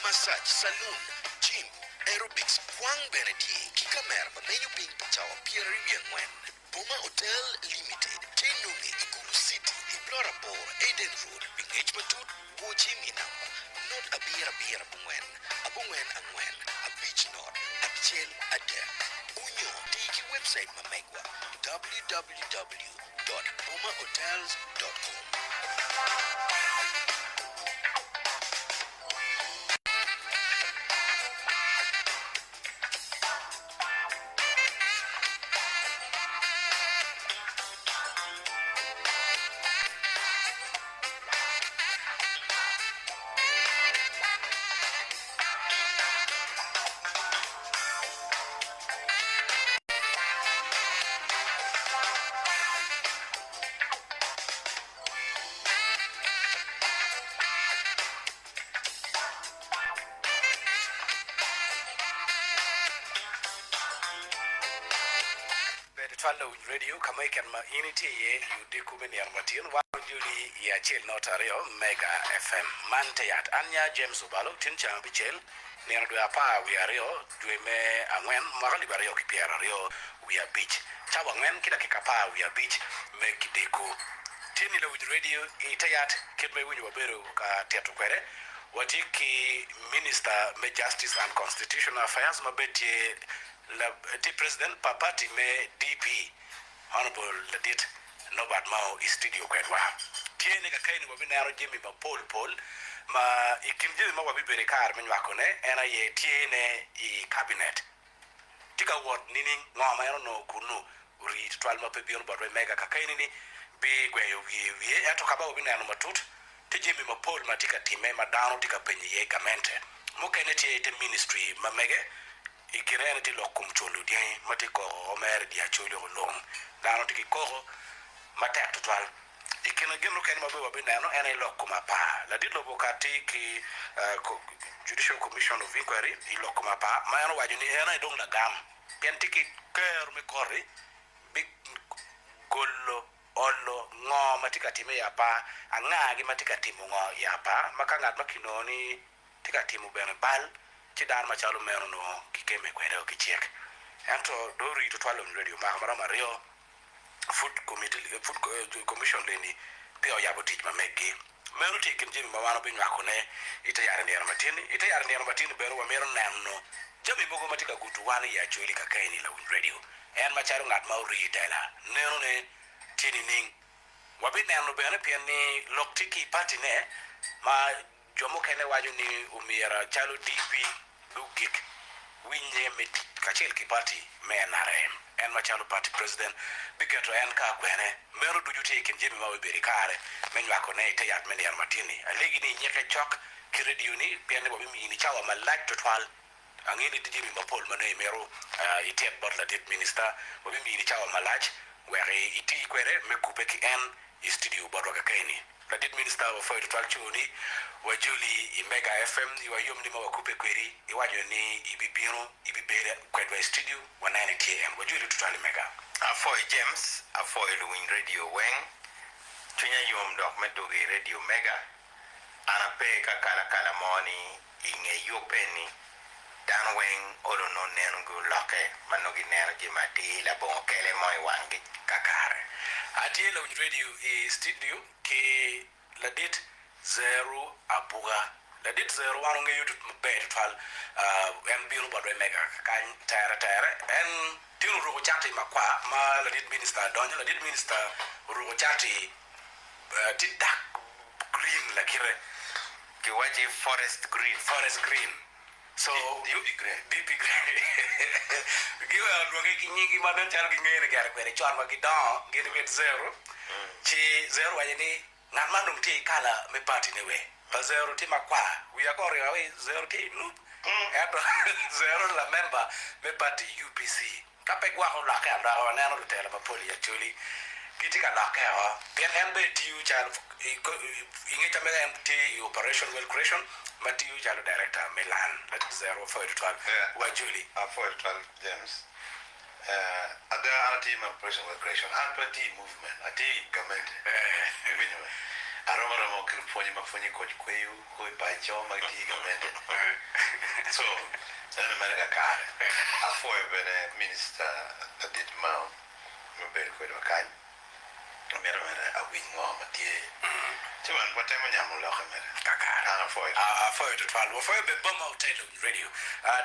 massage, saloon, gym, aerobics, kwang bene tye ki kamera ma menyo piny pi cawa 24. Boma Hotel Limited tye nonge i Gulu City i plot aboro Eden Road pi ngec matut go cim i namba not abiro abiro abongwen abongwen angwen abic not abicel adek onyo tii ki webcait ma megwa www dot bomahotels dot com. Ber tutwal lawiny redio ka ma iken ma in itye iye i odiko me nino matin wan ojoli i acel not aryo Mega FM. Man te yat. An nya James Obalo tin ceng abicel nino dwe apar wiye aryo dwe me angwen mwaka alip aryo ki pyeraryo wiye abic cawa angwen ki dakika apar wiye abic me kideko. Tye ni lawiny redio i te yat kit ma iwinyo wabedo ka tito kwede watye ki Minister me Justice and Constitutional Affairs ma bed tye tye President pa party me DP Honourable Ladit Norbert Mao i studio kwedwa. Tye ni kakeni wabineno jami mapol pol ma i kin jami ma wabibedo i kare me nywako ne en aye tye ne i cabinet. Tye ka wot nining? Ngo ma en onongo kunnu? Orii tutwal ma pe bino botwa i mega kakeni ni bigweyo wiye i wiye. Ento ka ba wabineno matut, tye jami mapol ma tye ka timme ma dano tye ka penyo iye gamente. Mukene tye i te ministri ma mege. I kine ene tye lok kom culo dyangi ma tye koko o mere i dye Acholi o lung. Dano tye ki koko matek tutwal. I kine gin mukene ma bene wabineno en aye lok kom apar. Ladit lobo okatti ki Judicial Commission of Inquiry i lok kom apar ma en owaco ni en aye dong lagam pien tye ki kero me koti bigolo olo ngo ma tye ka time i apar, angagi ma tye ka timo ngo i apar ma ka ngat ma kinongo ni tye ka timo bene bal ci dano macalo meno nongo kikemme kwede ki cik. Ento dong orii tutwal lony radio mwaka maromo aryo pud pud commission eni peya oyabo tic ma meggi. Meno tye i kin jami ma wan wabinywakone i te yat i nino matin-ni. I te yat i nino matin-ni bene wamito neno jami mogo ma tye ka gudo wan i Acholi kakeni lawiny radio. En macalo ngat ma orii i tela nenone tye nining? Wabineno bene pien ni lok tye ki i patine ma Jo mukene waco ni omyero calo DP gugik winye me tic kacel ki party me nrm. En macalo party president biketo en ka kwene. Meno ducu tye i kin jami ma obedo i kare me nywako ne i te yat me nino matin-ni. Alegi ni inyikke cok ki radio ni pien ni wabimini cawa malac tutwal. Angeyo ni tye jami mapol ma nongo imito itit bot ladit minista. Wabimini cawa malac wek iti kwede me kubbe ki en i studio botwa kakeni. Ladit Minista wapwoyo tutwal coo ni wajoli i Mega FM iwa yom ni ma wakube kwedi iwaco ni ibibino ibibedo kwedwa i studio waneno itye en wajoli tutwal i Mega. Apwoyo James, apwoyo luwiny radio weng. Cwinya yom dok me dwogo i radio Mega. An ape ki akalakala mo ni i nge yub eni dano weng olo nongo nenogi olokke ma nongo gineno jami atir labongo kele mo i wanggi. Kakare. Atye lawiny radio i studio ki ladit Zeru Abuga. Ladit Zeru wan ongeyo maber tutwal. En bino botwa i mega kany tere tere. En tin oruko cati makwar ma ladit minista donyo. Ladit minista oruko cati tye dark green lakite. Kiwaci forest green. Forest green. So, DP green. DP green. Giweko lwonge ki nyingi ma nen calo gingene gire kwede con ma gidongo gin kwed Zero. Ci Zero owaco ni ngat man dong tye i kala me party ne we. Pa Zero tye makwar. Wiya kong oriko aye Zero tye i nup. Ento Zero lamemba me party UPC. Ka pe gwok olokke aloka, waneno lutela mapol i Acholi gitye ka lokke o pien en bene tiyo calo i ngec ma en tye i Operation Wealth Creation ma tiyo calo director me lan latic zero apwoyo tutwal wa Acholi. Apwoyo tutwal James. Ada an atiyo me Operation Wealth Creation an pe atiyo i movement atiyo i gamente iwinyo be? Arom aroma ki lupwonye ma pwonyo i koc kweyo kor i paco ma gitye i gamente. So, eno mere kakare. Apwoyo bene Minista ladit Mao me bedo kwedwa kany. Amito mere awiny ngo ma tye. Ci wan watemo nyamo lokke mere. Kakare. An apwoyo. Apwoyo tutwal. Wapwoyo bene Boma Hotel Radio.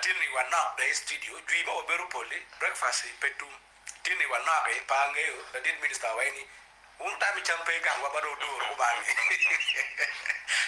Tin ni wanok dong i studio. Jwi ma wabedo poli, breakfast pe tum. Tin ni wanok i, pe angeyo, ladit Minista owaco ni, Wun wutamo cam pe gang wa ma dong wuduro kuman ni.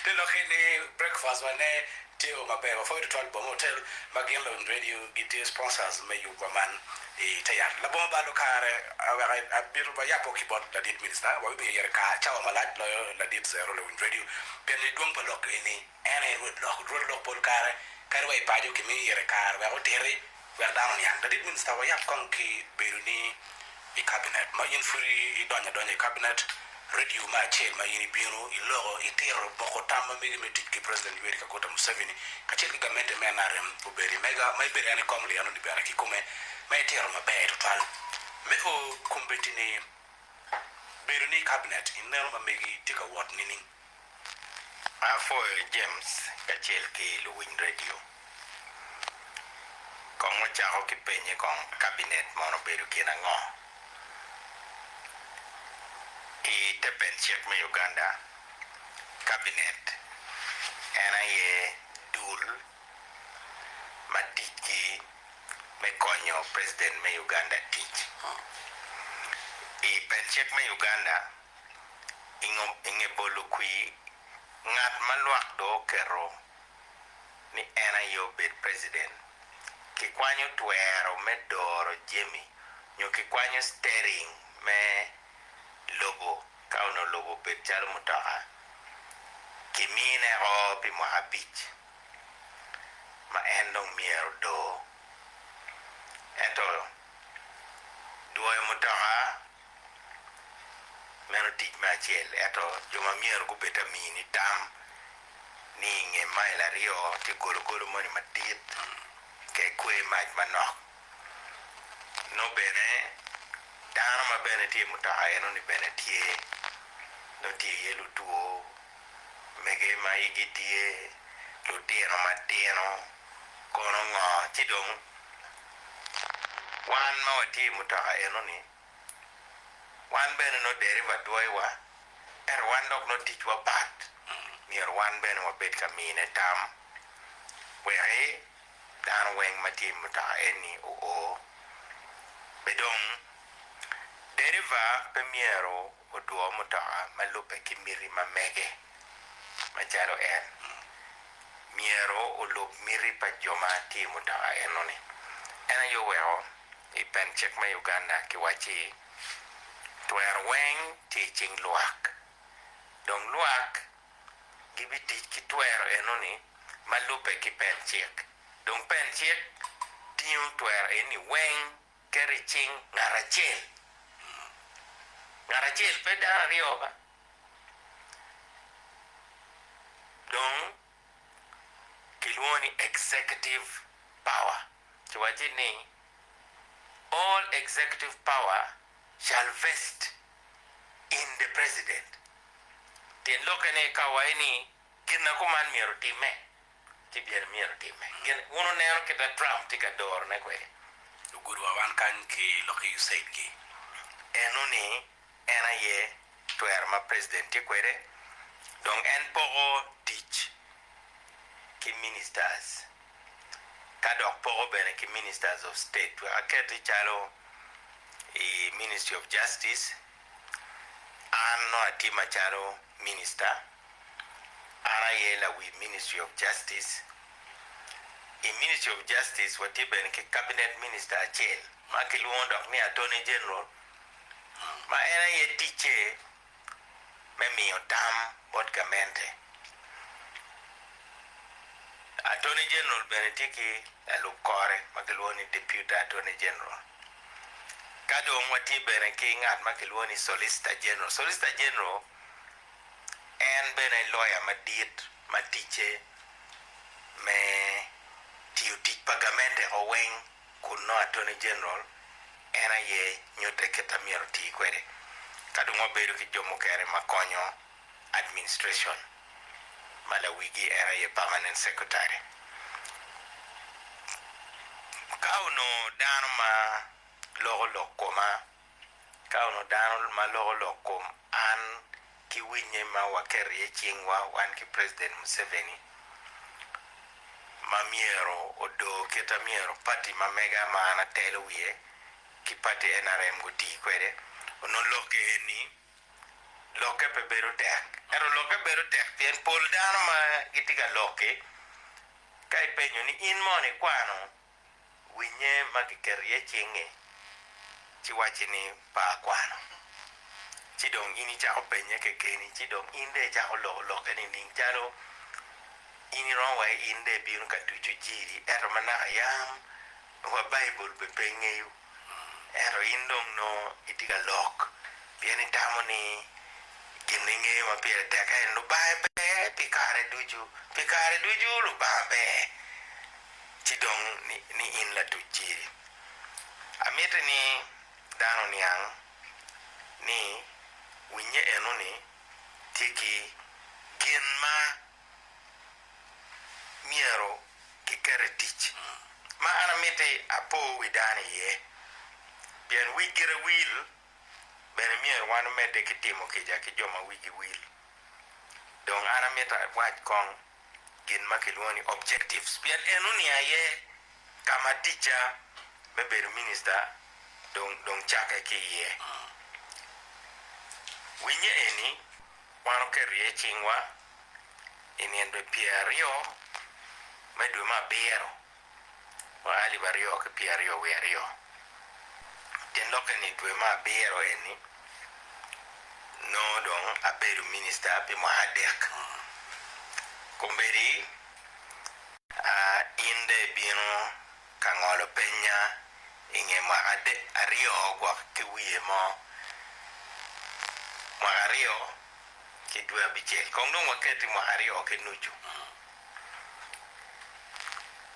Te lokke ni breakfast wa ne tye o maber. Wapwoyo tutwal Boma Hotel ma gin Lony Radio gitye sponsors me yubwa man i te yat. Labongo balo kare wek abito wayabo ki bot ladit Minista, wabimiyo yere kar cawa malac loyo ladit Zero Lewin Radio pien ni dwong pa lok eni en aye rwod lok. Rwod lok pol kare kadi wa i paco kimiyo yere kare wek otiti wek dano oniang. Ladit Minista wayab kong ki bedo ni i cabinet ma in pud idonyo adonya i cabinet, radio me acel ma in ibino iloko itito boko tam ma megi me tic ki President Yoweri Kaguta Museveni kacel ki gamente me NRM obedo i mega ma ibedo en i kom lino ni bene kikome ma itito maber tutwal me o kombeddi ni bedo ni i cabinet ineno ma megi tye ka wot nining? Apwoyo James kacel ki luwiny radio. Kong wacako ki penye kong kabinet mono obedo gin ango? I te pen cik me Uganda, kabinet en aye dul ma ticgi me konyo president me Uganda tic. I pen cik me Uganda, i nge bolo kwir, ngat ma lwak dong oketo ni en aye obed president, kikwanyo twero me doro jami nyo kikwanyo steering me lobo ka onongo lobo obed calo mutoka, kimine o pi mwaka abic ma en dong myero odor. Ento dwoyo mutoka Meno tic me acel, ento jo ma myero gubed ta mini tam ni i nge mail aryo tye gologolo moni madit ke kwe mac manok. Nongo bene dano ma bene tye i mutoka enoni bene tye, nongo tye iye lutwo, mege ma igi tye, lutino matino, kono ngo ci dong wan ma watye i mutoka enoni Wan bene nongo deriva dwoyowa, ento wan dok nongo ticwa pat. Myero wan bene wabed ka mine tam wek dano weng ma tye i mutoka eni oo. Be dong, deriva pe myero odwo mutoka ma lubbe ki miti ma mege macalo en. Myero olub miti pa jo ma tye i mutoka enoni. En aye oweko I pen cik me Uganda kiwacci twero weng tye i cing lwak. Dong lwak gibitic ki twero enoni ma lubbe ki pen cik. Dong pen cik tingo twero eni weng keto i cing ngat acel. Ngat acel pe dano aryo ba. Dong kilwongo ni executive power. Kiwacci ni, All executive power shall vest in the President. Tyen lokke ni ka owaci ni gin ma kuman myero otimme, ci byene myero otimme. Gin, wun wuneno kit ma Trump tye ka dorone kwede. Ogudo wa wan kany ki lok ki USAID gi. Eno ni en aye twero ma President tye kwede, dong en poko tic ki ministers. ka dok poko bene ki Ministers of State wek aketi calo i Ministry of Justice, an nongo atye macalo Minister, an aye lawi Ministry of Justice. I Ministry of Justice watye bene ki Cabinet Minister acel ma kilwongo dok ni Attorney General ma en aye ticce me miyo tam bot gamente. Attorney General bene tye ki lalub kore ma kilwongo ni Deputy Attorney General. Ka dong watye bene ki ngat ma kilwongo ni Solicitor General. Solicitor General en bene lawyer madit ma ticce me tiyo tic pa gamente o weng kun nongo Attorney General en aye nyutte kit ma myero oti kwede. Ka dong wabedo ki jo mukene ma konyo. Administration ma lawigi en aye Permanent Secretary. Ka onongo dano ma loko lok koma, ka onongo dano ma loko lok kom an ki winye ma waketo iye cingwa wan ki President Museveni ma myero odor kita myero party ma mega ma an atelo wiye ki party nrm guti kwede onongo lok eni lokke pe bedo tek. Ento lokke bedo tek pien pol dano ma gitye ka lok-ki ka ipenyo ni in mono ikwano winye ma kiketo iye cing-ngi ci wacci ni pe akwano. Ci dong in icako penye kekeni ci dong in dong icako loko lokke nining calo in iromo wa in dong ibino ka tuco jiri ento ma naka yam wa Baibul bene pe ingeyo ento in dong nongo itye ka lok pien itamo ni gin ma ingeyo ma pire tek en Lubanga ber pi kare ducu, pi kare ducu Lubanga ber ci dong ni in latuc jiri. Amiti ni dano oniang ni winye eno-ni tye ki gin ma myero kiket i tic ma an amiti apo wi dano iye, pien wi gire wil bene myero wan omedde ki timo kica ki jo ma wigi wil. Dong an amito awac kong gin ma kilwongo ni objectives pien enoni aye ka ma ticca me bedo minista dong dong cakke ki iye. Winye eni wan oketo iye cingwa i nino 20 me dwe me abiro mwaka 2022. Tyen lokke ni dwe me abiro eni nongo dong abedo minista pi mwaka adek. Kombeddi in dong ibino ka ngolo penya i nge mwaka aryo gwok ki wiye mo, mwaka aryo ki dwe abicel, kong dong waket i mwaka aryo ki nucu.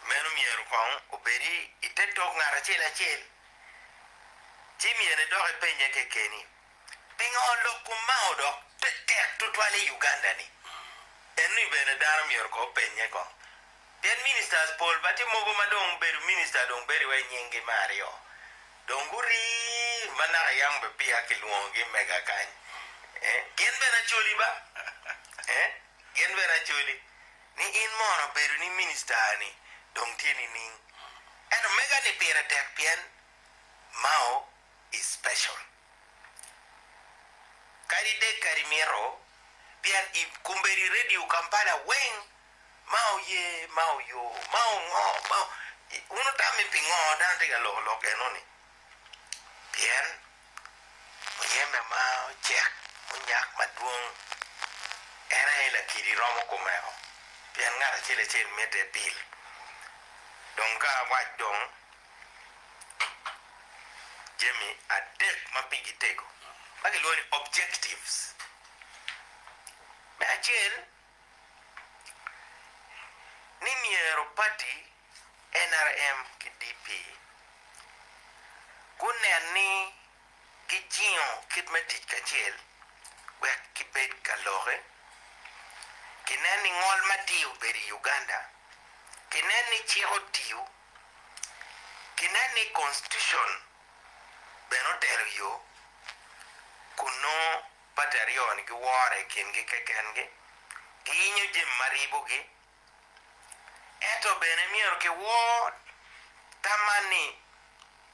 Meno myero kong obed i te tok ngat acel acel, ci myero idok ipenye kekeni, Pingo lok kom mao dok tek tutwal i Uganda-ni? Enoni bene dano myero kong openye kong. Pien ministers pol pa tye mogo ma dong bedo minister dong bedo iwaci nyinggi me aryo dong gurii ma naka yam bene peya kilwongogi mega kany. Eh, gin bene acholi ba? Eh, gin bene acholi. Ni in mono bedo ni minister ni dong tye nining? Ento mega ni pire tek pien Mao is special. Kadi dek kadi mito pien i kombeddi radio Kampala weng ma oye, ma oyo, ma ongo, ma wun wutami pingo dano tye ka loko lok eno ni? Pien muyembe ma ocek munyak madwong en aye lakidi romo komeko pien ngat acel acel mitte epil. Dong ka awac dong jami adek ma pigi tego ma kilwongo ni objectives. Me acel, ni myero pati nrm ki DP gunen ni gijingo kit me tic kacel wek gibed ka loki, kinen ni ngol matir obedo i Uganda, kinen ni cik otiyo, kinen ni constitution bene otelo yo kun nongo pati aryo-ni giwore i kingi kekengi, giyinyo jami ma ribogi. Ento bene myero kiwor tam man ni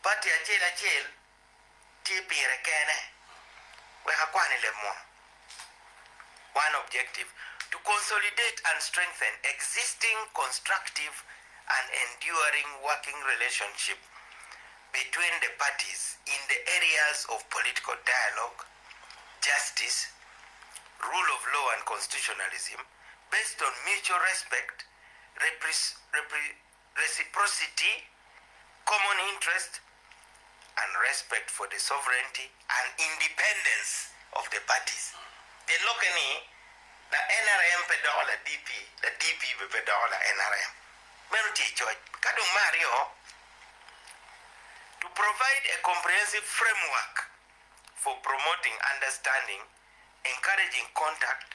pati acel acel tye pire kene. Wek akwan i leb munu. One objective, To consolidate and strengthen existing constructive and enduring working relationship between the parties in the areas of political dialogue, justice, rule of law and constitutionalism based on mutual respect, reciprocity, common interest and respect for the sovereignty and independence of the parties. Pien lokke ni la nrm pe doko la DP, la DP bene pe doko la nrm. Meno tye i coc. Ka dong me aryo, to provide a comprehensive framework for promoting understanding, encouraging contact.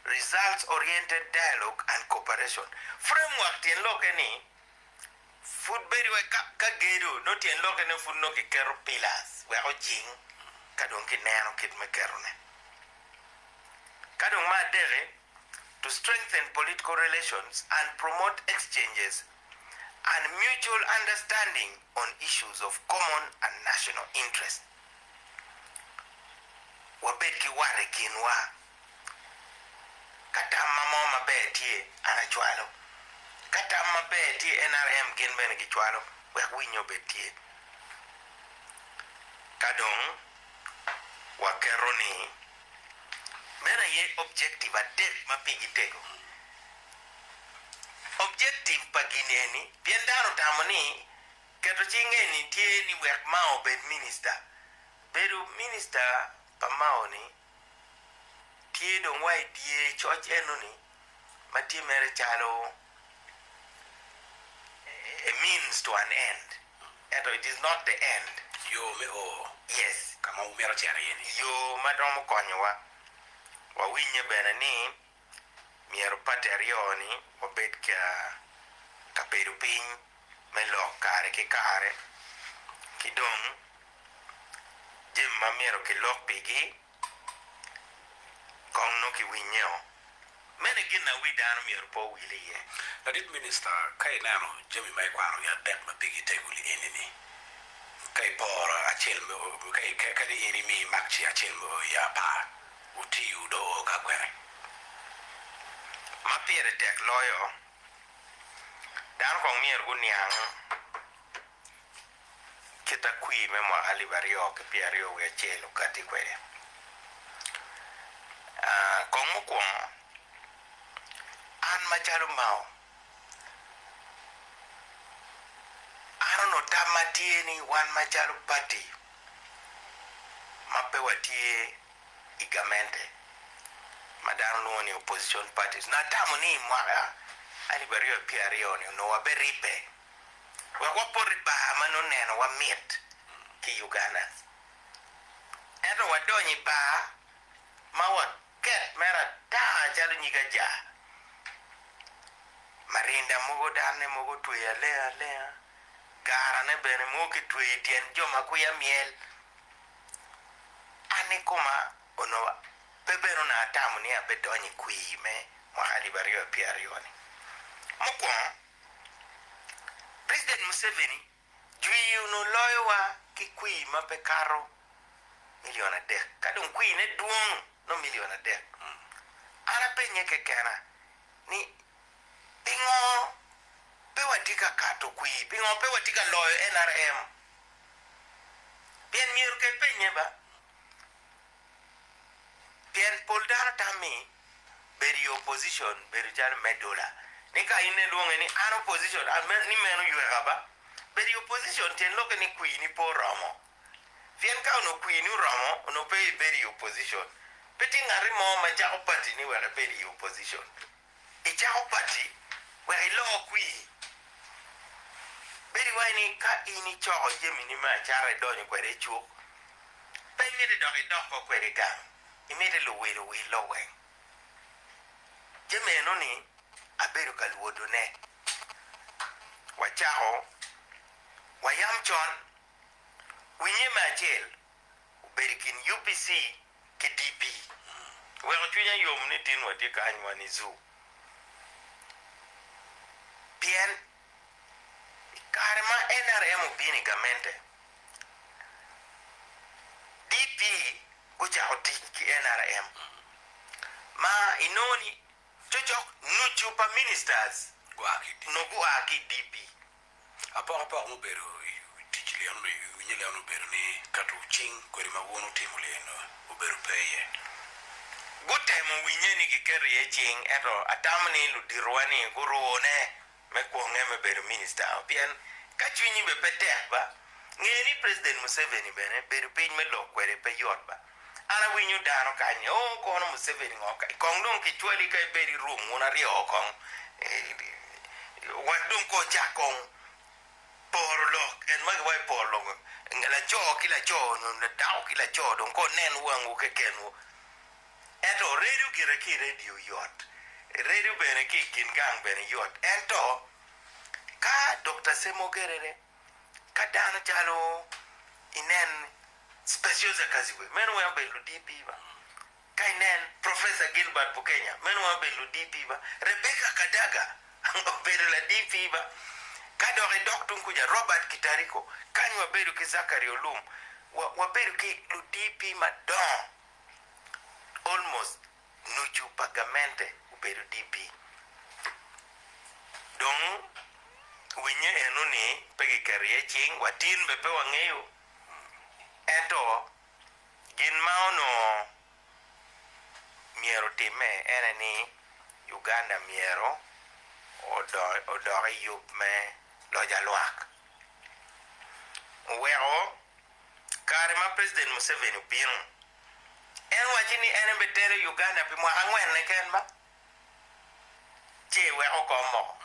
Results Oriented Dialogue and Cooperation. Framework tyen lokke ni pud bedo wai ka ka gedo nongo tyen lokke ni pud nongo kiketo pillars wek ojing ka dong kineno kit me ketone. Ka dong me adek-ki, to strengthen political relations and promote exchanges and mutual understanding on issues of common and national interest. Wabed ki wat i kinwa. Ka tamma mo maber tye, an acwalo. Ka tam maber tye, NRM gin bene gicwalo wek winyo obed tye. Ka dong waketo ni meno aye objective adek ma pigi tego. Objective pa gin eni, pien dano otamo ni keto cing eni tye ni wek Mao obed minister. Bedo minister pa Mao ni tye dong wa i dye coc eno ni ma tye mere calo a means to an end ento it is not the end. Yo me o Yes. ka ma wumito cito iye ni. Yo ma romo konyowa. Wawinye bene ni myero pati aryo-ni wabed ka bedo piny me lok kare ki kare ki dong jami ma myero kilok pigi kong nongo kiwinyeo. Meno aye gin ma wi dano myero pe owil iye. Ladit Minista, ka ineno jami ma ikwanogi adek ma pigi tego li eni-ni, ka iporo acel kadi in imi makci acel me o i apar, Wutiyo do o ka kwene? Ma pire tek loyo, dano kong myero guniang kit a kwir me mwaka alip aryo ki pyeraryo wiye acel okatti kwede. Kong mukwongo, an macalo Mao, an onongo tamma tye ni wan macalo pati ma pe watye i gamente ma dano lwongo ni opposition parties. Nongo atamo ni i mwaka 2020 ni onongo waberibbe wek wapot i bar ma nongo nenowa mit ki Ugandans. Ento wadonyo i bar ma waket mere ata calo nyig ajar. Marinda mogo danne mogo otweyo alenga alenga, garane bene mogo kitweyo i tyen jo ma kwiya myel. An i koma onongo pe bene onongo atamo ni abedonyo i kwir me mwaka alip 2020-ni. Mukwongo, President Museveni jwi onongo loyowa ki kwir ma pe kato milion adek, ka dong kwirne dwong nongo milion adek. An apenye kekena ni, Pingo pe watye ka kato kwir? Pingo pe watye ka loyo NRM? Pien myero ka ipenye ba, pien pol dano tammi bedo i opposition bedo calo medola ni ka in ilwonge ni an opposition ni meno yweka ba. Bedo i opposition tyen lokke ni kwini pe oromo. Pien ka onongo kwini oromo onongo pe ibedo i opposition. Pe tye ngati mo ma cako party ni wek ebed i opposition. Icako pati wek ilo kwir. Bedo iwaci ni ka in icoko jamini me acata idonyo kwede i cuk, pe imito dok idoko kwede gang, imito iluwil owillo weng. Jami enoni abedo ka lwodone. Wacako wayam con, winye me acel obedo i kin UPC ki DP. Weko cwinya yom ni tin watye kany wan i zoo. Pien i kare ma NRM obino i gamente, DP gucako tic ki NRM ma inongo ni cocok nucu pa ministers nongo gua ki i DP. Apokapoka mubedo i tic lino-ni, i winye lino-ni obedo ni keto cing kodi ma wun wutimo lino obedo pe iye. Gutemo winye ni giketo iye cing, ento atamo ni luditowa-ni gurune me kwonge me bedo minista pien ka cwinyi bene pe tek ba, nge ni President Museveni bene bedo piny me lok kwede pe yot ba. An awinyo dano kany ni, Oh, kono Museveni ngo ka, kong dong kicwali ka ibed i room wun aryo kong, wek dong ko ocak kong poro lok, en ma giwaco poro lok, laco ki laco nyo dako ki laco dong ko nen wangwu kekenwu. Ento redo gire ki i redio yot, redo bene ki i kin gang bene yot. Ento ka Dokta Ssemogerere, ka dano calo inen Specioza Kazibwe, meno weng obedo lu DP ba. Ka inen Professor Gilbert Bukenya, meno weng obedo lu DP ba. Rebecca Kadaga obedo la DP ba. Ka dok idok tung kuca, Robert Kitariko, kany wabedo ki Zachary Olum, wabedo ki lu DP madongo. Almost nucu pa gamente obedo DP. Dong winye eno ni pe giketo iye cing, wa tin bene pe wangeyo. Ento gin ma onongo myero otimme ene ni Uganda myero odok i yub me loc alwak. Oweko Kare ma President Museveni obino, en owaci ni en ebitelo Uganda pi mwaka angwen keken ba ci eweko kom moko.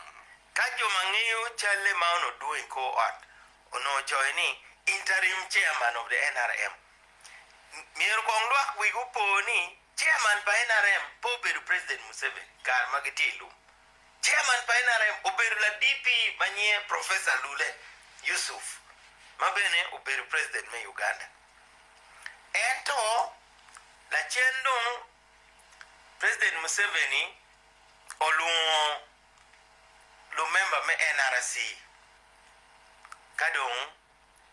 Ka jo ma ngeyo calle ma onongo dwong i kor ot onongo ocoyo ni Interim Chairman of the NRM. Myero kong lwak wigi opo ni Chairman pa NRM pe obedo President Museveni kare ma gitye i lum. Chairman pa NRM obedo la DP ma nyinge Professor Lule Yusuf ma bene obedo President me Uganda. Ento lacen dong President Museveni olwongo lumemba me NRC ka dong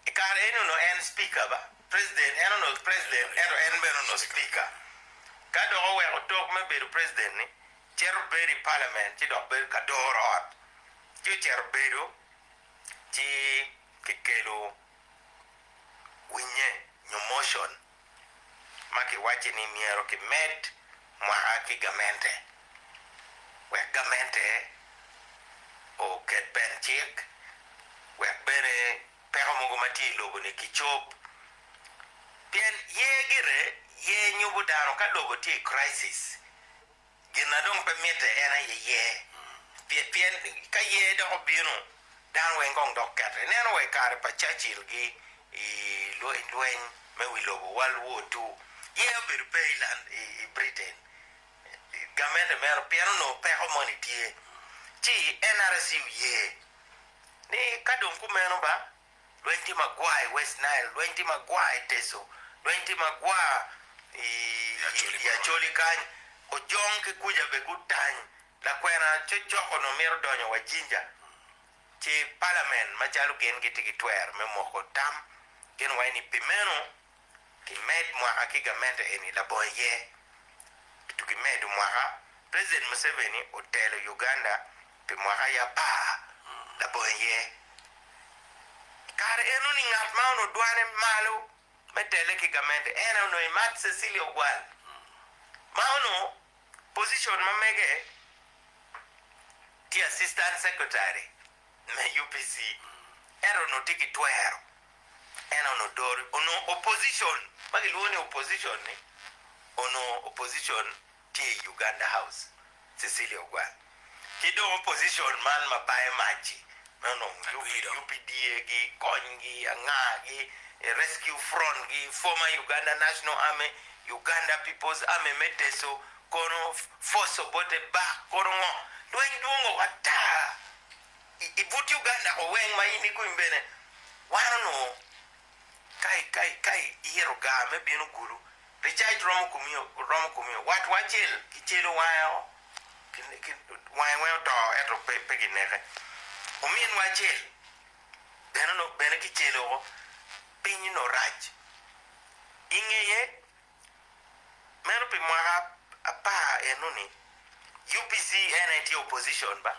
i kare eni onongo en speaker ba, President, en onongo President ento en bene onongo speaker. Ka dok oweko tok me bedo President ni cito bedo i parliament ci dok bedo ka doro ot. Ci ocito bedo ci kikelo winye nyo motion ma kiwacci ni myero kimed mwaka ki gamente wek gamente oket pen cik wek bene peko mogo ma tye i lobo-ni kicob. Pien ye gire ye nyubo dano ka lobo tye i crisis. Gin na dong pe mitte en aye yer. Pien ka yer dok obino, dano weng kong dok kete. Ineno wa i kare pa Churchill gi i lweny me wi lobo, World War ii, yer obedo pe i Britain. Gamente meno pien onongo peko moni tye, ci NRC oye ni ka dong kumeno ba, Lweny tye magwar i West Nile, lweny tye magwar i Teso, lweny tye magwar i Acholi kany, Ojong ki kuca bene gutany. Lakwena cocok onongo mito donyo wa Jinja, ci palament macalo gin gitye ki twero me moko tam, gin owaco ni pi meno kimed mwaka ki gamente eni labongo iye. To kimedo mwaka, President Museveni otelo Uganda pi mwaka aye apar labongo iye. I kare eno-ni ngat ma onongo dwane malo me tele ki gamente en aye onongo Emad Cecilia Ogwal ma onongo position ma mege tye Assistant Secretary me UPC ento onongo tye ki twero en onongo doro onongo opposition ma gilwongo ni opposition ni onongo opposition tye i Uganda House Cecilia Ogwal ki dong opposition man ma bayo mac-ci ma onongo UPDA gi kony gi anga gi Rescue Front gi former Uganda National Army Uganda People's Army me Teso kono Force Obote Bak kono ngo lweny dwongo ata i but Uganda ko weng ma in ikwiny bene wan onongo ka iyito gar me bino Gulu Ricac romo komi watwa acel kicelo wange o, wange weng oto ento pe kineke. Ominwa acel bene onongo bene kicelo o, piny onongo rac. I ngeye meno pi mwaka apar enoni UPC en aye tye opposition ba.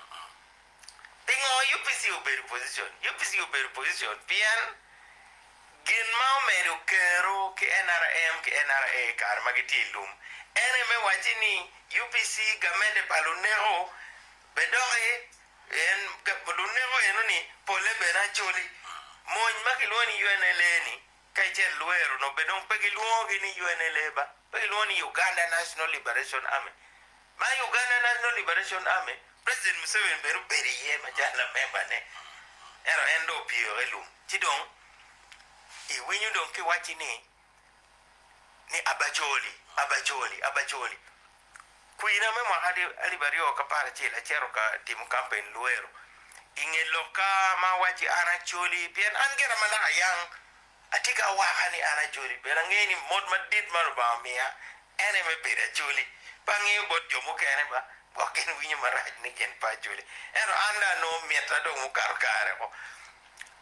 Pingo UPC obedo opposition? UPC obedo opposition pien Gin ma omedo kero ki nrm ki NRA i kare ma gitye i lum en aye me wacci ni UPC gamente pa luneko be doki en luneko eno ni pole bene Acholi mony ma kilwongo ni UNLA ni ka icito Luero no be dong pe gilwongo gi ni UNLA ba pe gilwongo ni Uganda National Liberation Army ma Uganda National Liberation Army President Museveni bene obedo iye macalo lamemba ne ento en dong opyeo i lum. Ci dong iwinyo dong kiwacci ni Ni Abacoli, Abacoli, Abacoli. Kwina me mwaka 2011 acito ka timo kampen Luero. I nge lokka ma awacci an Acholi pien an gira ma naka yang atye ki awaka ni an Acholi pien angeyo ni mot madit ma Lubanga omiya en aye me bedo Acholi. Pe angeyo bot jo mukene ba gwok gin winyo marac ni gin pe Acholi ento an dong anongo mitta dong mukato kare ko.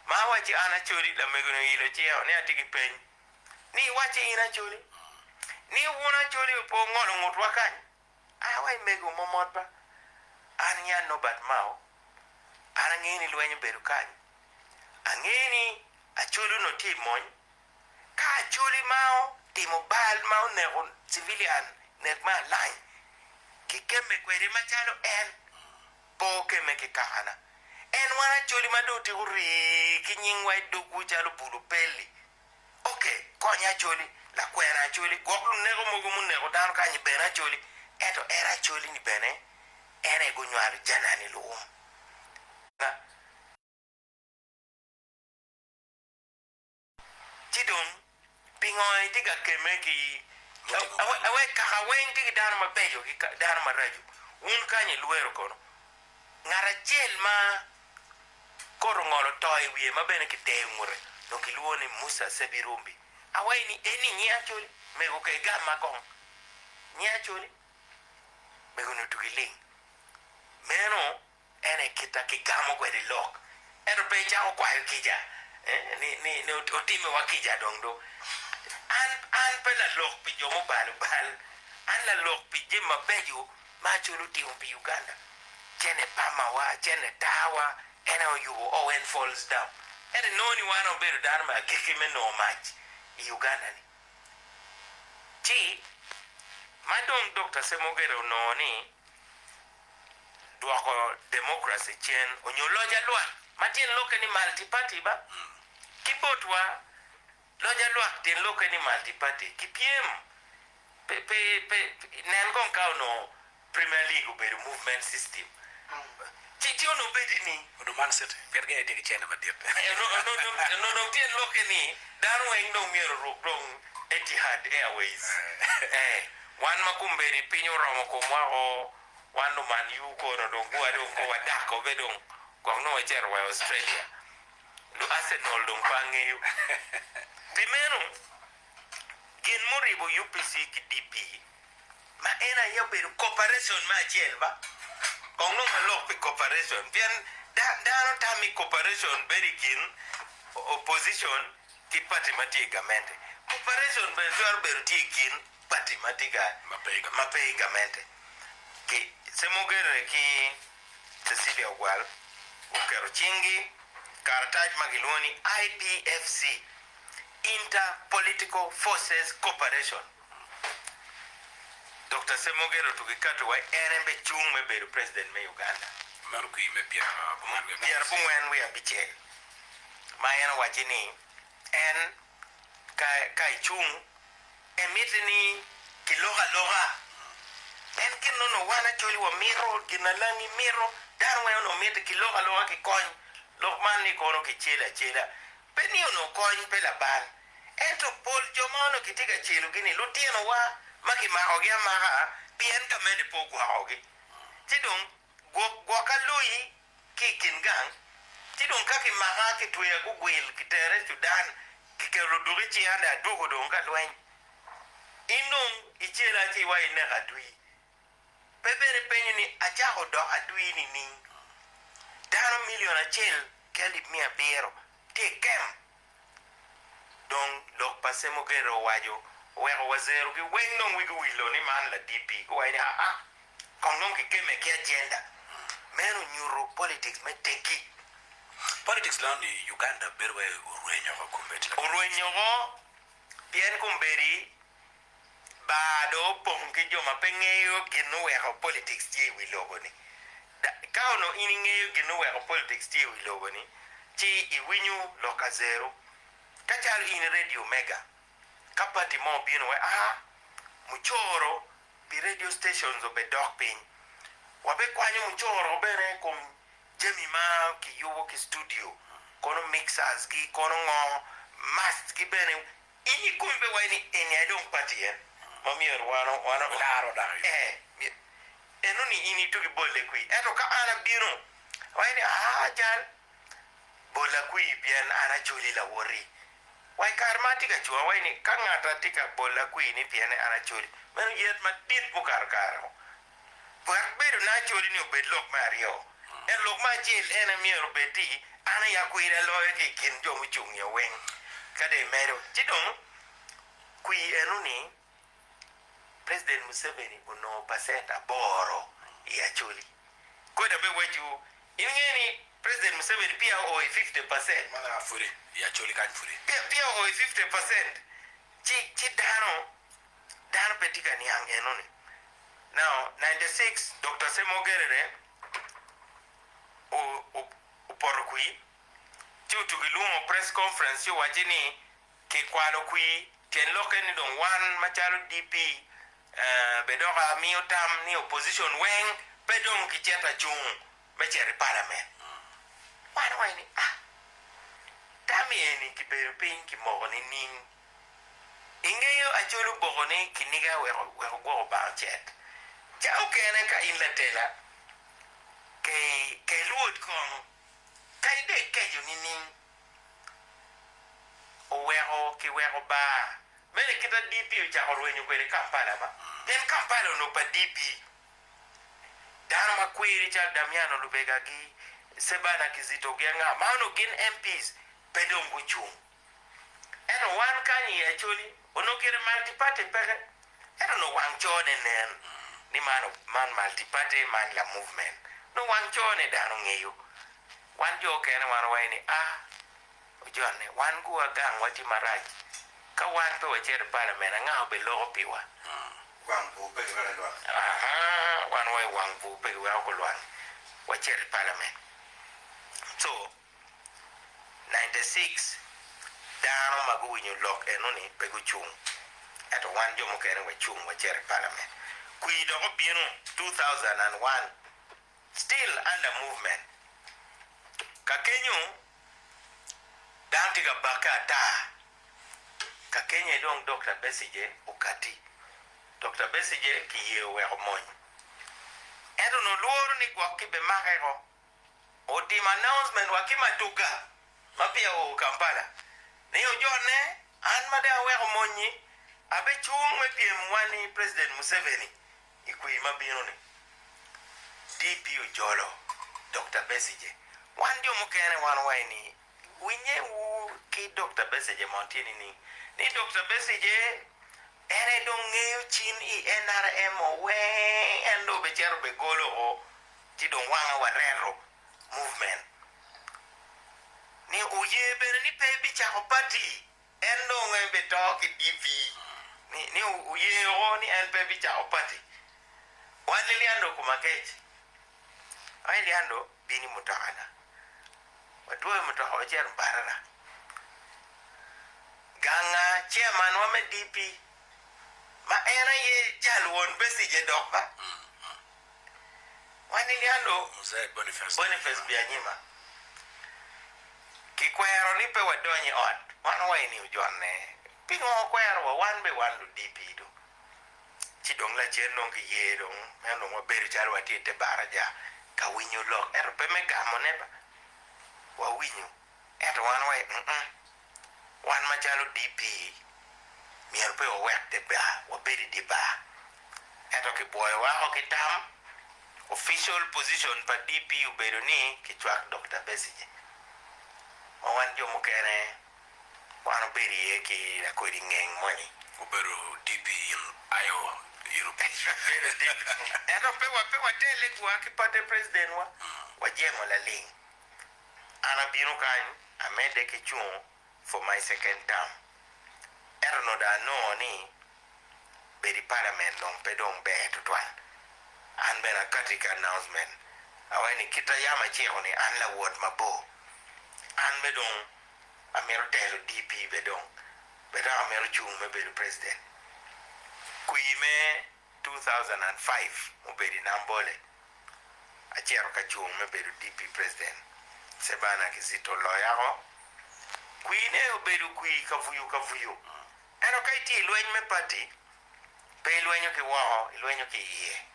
Ma awacci an Acholi lamego-ni oilo cinge ni atye ki peny Ni iwacci in Acholi, ni wun Acholi pe wungolo ngutwa kany? A wa i mego momot ba. An nya Nobert Mao, an angeyo ni lweny obedo kany. Angeyo ni Acholi onongo tye i mony. Ka Acholi ma otimo bal ma oneko civilian nek me alany, kikemme kwede macalo en. Pe okemme ki kakana. En wan Acholi ma dong otyeko rii ki nyingwa i dogwu calo bulu pelli. Ok, kony Acholi, lakwena Acholi, gwok luneko mogo muneko dano kany-nyi bene Acholi, ento en Acholi-ni bene en aye gunywalo janani luwum. Ci dong, pingo itye ka kemme ki Awek kaka weng tye ki dano mabeco ki dano maraco. Wun kany i Luero kono, ngat acel ma kot ongolo to i wiye ma bene kiteyo ngute dong kilwongo ni Musa Sebirumbi. Awaci ni eni nyi Acholi, mego ka igamma kong. Nyi Acholi, mego-ni otugi ling. Meno En aye kit ma kigamo kwede lok. Ento pe icako kwayo kica ni otimiwa kica dong do. An, an pe lalok pi jo mubalo bal. An lalok pi jami mabeco ma Acholi otimo pi Uganda. Cene pamawa, cene tawa, en aye oyubo Owen Falls Dam. Ento inongo ni wan wabedo dano me agikki me nongo mac i Uganda ni. Ci, ma dong Dokta Ssemwogerere onongo ni dwoko democracy cen onyo loc alwak ma tyen lokke ni multi party ba ki botwa loc alwak tyen lokke ni multi party ki pyem pe pe pe nen kong ka onongo premier league obedo movement system ci ci onongo bedi ni Onongo Man City pien gin aye tye ki cene madit. Onongo dong tyen lokke ni dano weng dong myero oruk dong Etihad Airways. Wan ma kombeddi piny oromo komwa o, wan luman U kono dong gwa dong ko wadako be dong kong nongo wacito wa i Australia. Lu Arsenal dong pe angeyo. Pi meno, gin muribo UPC ki DP ma en aye obedo corporation me acel ba. Kong nongo walok pi corporation pien dano tamo ni corporation bedo i kin opposition ki party ma tye i gamente. Corporation bene twero bedo tye i kin party ma tye ka ma pe i gamente. Ki Ssemogerere ki Cecilia Ogwal guketo cinggi karatac ma kilwongo ni IPFC, Inter Political Forces Cooperation. Dokta Ssemogerere otugo kato wa en en be cung me bedo president me Uganda. Meno kwi me pyerabongwen Pyerabongwen wiye abicel ma en owacci ni en ka ka icung Emiti ni kilok aloka. En gin onongo wan Acholi wamito, gin alangi mito, dano weng onongo miti kilok aloka ki kony. Lok man ni kono kicelo acela. Pe ni onongo kony pe labal. Ento pol jo ma onongo kitye ka celogi ni lutinowa ma kimakogi amaka pien gamente pe ogwokogi. Ci dong gwok gwoka loyi ki i kin gang, ci dong ka kimaka, kitweya gugwil, kitere i Cudan, kiketo luduk i cinga dong adwogo dong ka lweny. In dong icela ci iwaco ineka adwi. Pe bene ipenyo ni acako doko adwi nining? Dano milion acel ki alip 700 tye i kem. Dong lok pa Ssemwogerere owaco oweko wazerogi weng dong wigi owilo ni man la DP. Guwaco ni aa, kong dong kikemme ki agenda. Meno onyuto politics me teggi. Politics lon i Uganda bedo wai orwenyo oko kombeddi. Orwenyo oko pien kombeddi bar dong opong ki jo ma pe ngeyo gin muweko politics tye i wi lobo-ni. Ka onongo in ingeyo gin muweko politics tye i wi lobo-ni, ci iwinyo lok azero. Ka calo in i Radio Mega, ka party mo obino wai aa, mucoro pi radio stations obedok piny. Wabikwanyo mucoro bene i kom jami ma kiyubo ki studio, kono mixers gi, kono ngo, masts gi bene. In ikomi pe iwaco ni eni aye dong party en ma myero wan wan Laro dako yo. Eh, eno ni in itugi bolle kwir. Ento ka an abino, awaco ni aa jal, bolla kwir pien an acoli lawoti. Wa i kare ma atye ka cung, awaco ni ka ngata tye ka bolla kwir ni pien an acoli, meno yet madit mukato kare-o. Wek bedo na acoli ni obed lok me aryo, ento lok me acel en aye myero obed ti an aye akwiri aloyo ki i kin jo mucung nyo weng. Ka dong imedo, ci dong kwir eno-ni President Museveni onongo pacent aboro i Acholi. Kodi abe wacciwu, in ingeyo ni President Museveni peya oo i 50%. Mana pudi, i Acholi kany pudi. Peya oo i 50%, ci, ci dano, dano pe tye ka niang eno-ni. Now, 96, Dokta Ssemogerere o, o, opoto kwir, ci otugi lwongo press conference ci owacci ni Kikwalo kwir, tyen lokke ni dong wan macalo DP be dok amiyo tam ni opposition weng pe dong kicito acung me cito i parliament. Wan owaco ni ah, tam eni kibedo piny kimoko nining? Ingeyo Acholi oboko ni kiniga wek ogwok obang ocet. Ca okene ka in latela kei lwod kong kadi dong ikeco nining? Oweko kiweko bar meno i kita DP ocako rwenyo kwede Kampala ba pien Kampala onongo pa DP. Dano ma kwiri calo Damiano Lubega gi Sebana Kizito gi anga ma onongo gin MPs pe dong gucung. Ento wan kany i Acholi onongo gire multi party peke ento onongo wang cone nen ni man man multi party man la movement nongo wang cone dano ngeyo. Wan jo okene wan wawaco ni, A, ojonne, wan guwa gang watye marac. Ka wan pe wacito i palament, anga obeloko piwa? Wang bur pe giweko ilwang. Aha, wan wa i wang bur pe giweko kulwang. Wacito i palament. So, 96 dano ma guwinyo lok eno-ni pe gucung. Ento wan jo mukene wacung wacito i palament. Kwir dok obino 2001. Still under movement. Ka kenyo dano tye ka bakke ata. Ka kenyo aye dong Dokta Besigye okati. Dokta Besigye kiye oweko mony. Ento onongo lworo ni gwok kibimake ko. Otimo announcement wa ki matuga ma peya oo Kampala ni ojonne an ma dong aweko mony-nyi abecung me pyem wa ni President Museveni I kwir ma bino ni, DP ojolo Dokta Besigye. Wan jo mukene wan owaco ni winye wu ki Dokta Besigye mono tye nining? Ni Dokta Besigye en aye dong ngeyo cin i NRM o weng en dong obecito obegolo o ci dong wanga wareto movement. Ni oye bene ni pe ebicako party. En dong en bito ki DP ni ni oye oko ni en pe bicako party. Wan Liliando Kumakech. Wan Liliando bin i mutoka na. Wadwoyo mutoka wacito Mbarara. Ganga chairman wa me DP ma en aye jal won Besigye dok ba. Wan Liliando Boniface Byanyima. Kikwero ni pe wadony i ot, wan owaco ni ojonne. Pingo okwerowa? Wan be wan lu DP do. Ci dong lacen dong kiye dong meno dong wabedo calo watye i te baraja ka winyo lok ento pe me gamone ba. Wawinyo ento wan owaco ni mm wan macalo DP myero pe wawek te bar, wabed i dye bar. Ento kibwoyowa woko ki tam. Official position pa DP obedo ni kicwak Dokta Besigye ma wan jo mukene wan obedo iye ki lakodi ngeng moni. Obedo DP in ayo in opposition. Ento pe wa pe watele gwa ki party president wa, wajemo laling. An abino kany amedde ki cung for my second term. Ento onongo dong anongo ni bedo i parliament dong pe dong ber tutwal. An bene akati ki announcement awaco ni kita yam aciko ni an lawot mabor. An be dong amito telo DP be dong be dok amito cung me bedo president. Kwir me 2005 mubedo i Nambole acito ka cung me bedo DP president. Sebana Kizito oloyako. Kwir ne obedo kwir kavuyo kavuyo. Ento ka itye i lweny me pati, pe ilwenyo ki woko, ilwenyo ki iye.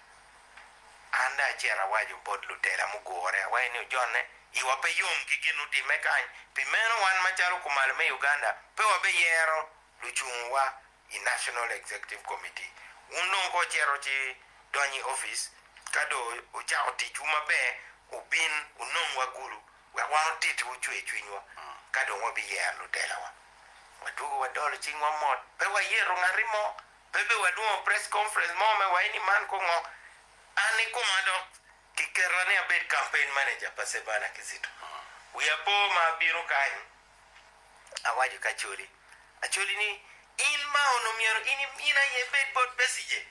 An dong acito awaco bot lutela mugure, awaco ni, Ojonne, iwa pe yom ki gin mutimme kany, pi meno wan macalo kumalo me Uganda pe wabeyero lucungwa i National Executive Committee. Wun dong ka wucito ci donyo i opic, ka dong wucako ticwu maber, wubin wunongwa gulu wek wan wutitwu cwercwinywa, ka dong wabiyero lutelawa. Wadwogo wadolo cingwa mot, pe wayeto ngati mo, pe bene wadwongo press conference mo me waci ni man kungo. An ikoma dok kiketa ni abed campaign manager pa Sebana Kizito. Wiya po ma abino kany, awaco ki Acholi, Acholi ni, In ma onongo myero in in aye ibed bot Besigye.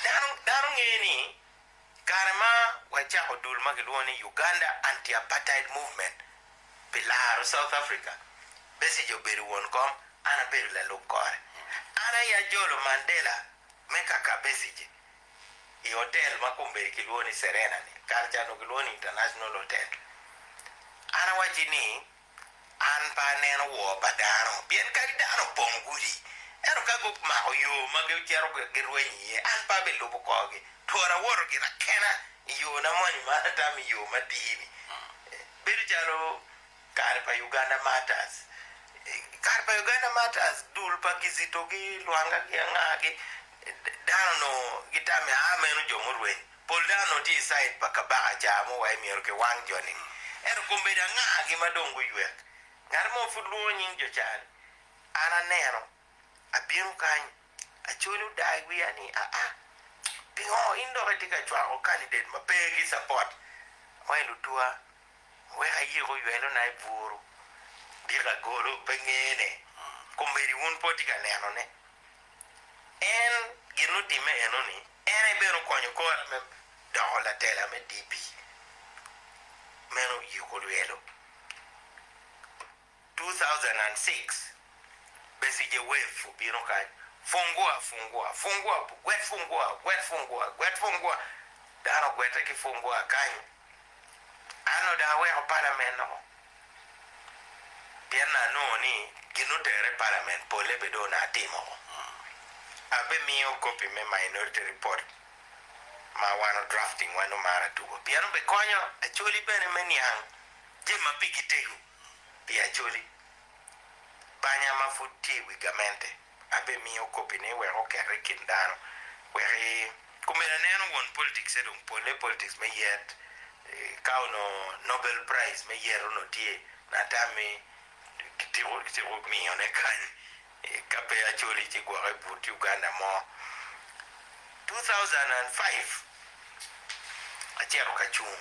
Dano, dano nge ni kare ma wacako dul ma kilwongo ni Uganda Anti-Apartheid Movement pi laro South Africa, Besigye obedo won kom, an abedo lalub kore. An aye ajolo Mandela me kaka Besigye i otel ma kombeddi kilwongo ni Serena ni, kare ca onongo kilwongo ni International Hotel. An awacci ni, An pe aneno woo pa dano, pien kadi dano opong gudi, ento ka gumako yo ma gicito girweny iye, an pe abilubo korgi. Twora awoto gira kena i yona moni ma atamo i yo matir-ni. Bedo calo kare pa Uganda Martyrs. Kare pa Uganda Martyrs, dul pa Kizito ki Lwanga ki anga-gi, dano onongo gitamo ni, 'Aa, meno jo murweny. Pol dano onongo tye i cait pa kabaka ca mo wa myero kiwang jo-ni. Ento kombeddi angagi ma dong guywek? Ngat mo pud lwongo nying jo ca-ni. An aneno, abino kany, Acholi odaa i wiya ni, Aa, pingo in dok itye ka cwako candidate ma pe ki support? Awaco lutuwa, wek ayiko ywelona i buru, dyek agolo pe ngene. Kombeddi wun pe wutye ka nenone. En gin mutimme enoni, en aye bene okonyo kora me doko latela me DP. Meno oyiko lwelo. 2006, Besigye Wave obino kany, Fungua, fungua, fungua, gwet fungua, gwet fungua, gwet fungua. Dano ogwete ki fungua kany. An onongo dong aweko palament woko pien anongo ni gin otere i palament polle bene dong onongo atimo woko. Abimiyo kopi me minority report ma wan o drafting wa nongo maro atugo pien obikonyo Acholi bene me niang jami ma pigi tego pi Acholi. Banya ma pud tye i wi gamente abimiyo kopi ni wek okete i kin dano wek i Komedi aneno won politics e dong pole politics me yet ka onongo Nobel prize me yet onongo tye natami kitiko miyo ne kany ka pe Acholi ci gwoke but Uganda mo. 2005 acito ka cung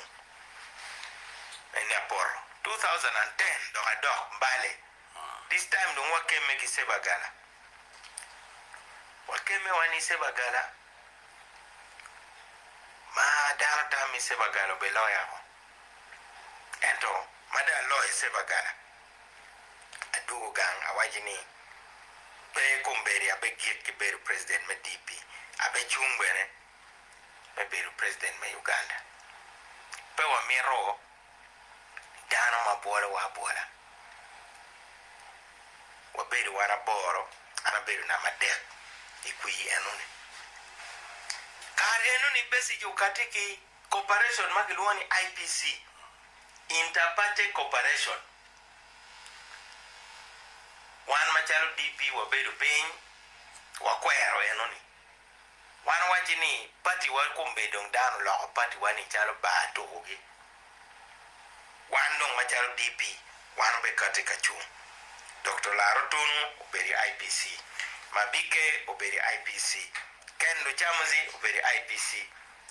eni apoto 2010 dok adok Mbale this time dong wakemme ki Sebagala Wakemme wa ni Sebagala ma dano tam ni Sebagala obe loya ko ento ma dong aloyo Sebagala adwogo gang awaci ni pe kombeddi abe gik ki bedo president me DP abe cung bene me bedo president me Uganda pe wamito dano ma bwolowa abwola. Wabedo wan aboro, an abedo namba adek i kwir enoni. Kare enoni Besigye okati ki corporation ma kilwongo ni IPC, Inter Party Corporation. Wan macalo DP wabedo piny wakwero enoni. Wan wacci ni party wa kombeddi dong dano oloko party wa ni calo bar tuku gi. Wan dong macalo DP wan obe kati ka cung. Doktor Laro Tunu obedo i IPC, Mabike obedo i IPC, Ken Lucamuzi obedo i IPC,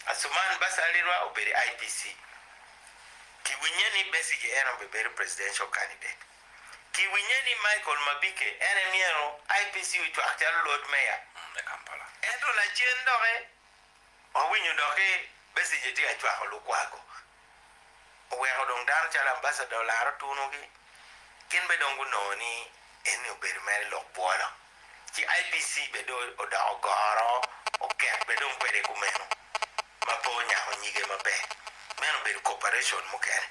Asuman Basalirwa obedo i IPC. Kiwinye ni Besigye en obebedo presidential candidate. Kiwinye ni Michael Mabike en aye myero IPC ocwak calo Lord Mayor. Ento lacen doki wawinyo doki Besigye tye ka cwako Lukwago. Oweko dong dano calo Ambassador Olaro Tunugi gin bene dong gunongo ni eni obedo mere lok bwolo. Ci IPC bene dong odoko goro oket bene dong kwede kumeno ma pe onyako nyige maber. Meno obedo cooperation mukene.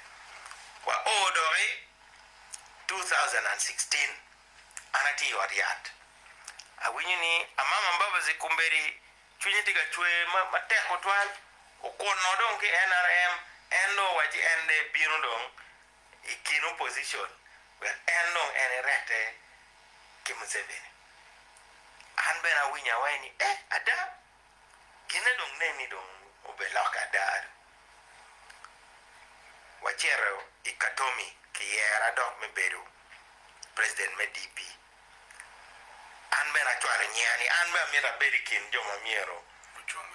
Wa o doki 2016 an atye i ot yat. Awinyo ni Amama Mbabazi kombeddi cwinye tye ka cwer matek tutwal, okuno dong ki NRM, en dong owacci en dong ebino dong i kin opposition wek en dong en erette ki Museveni. An bene awinyo awaci ni eh ada ginne dong nen ni dong obelokke ada do. Wacito i Katomi kiyera dok me bedo president me DP. An bene acwalo nyinga ni an bene amito abed i kin jo ma myero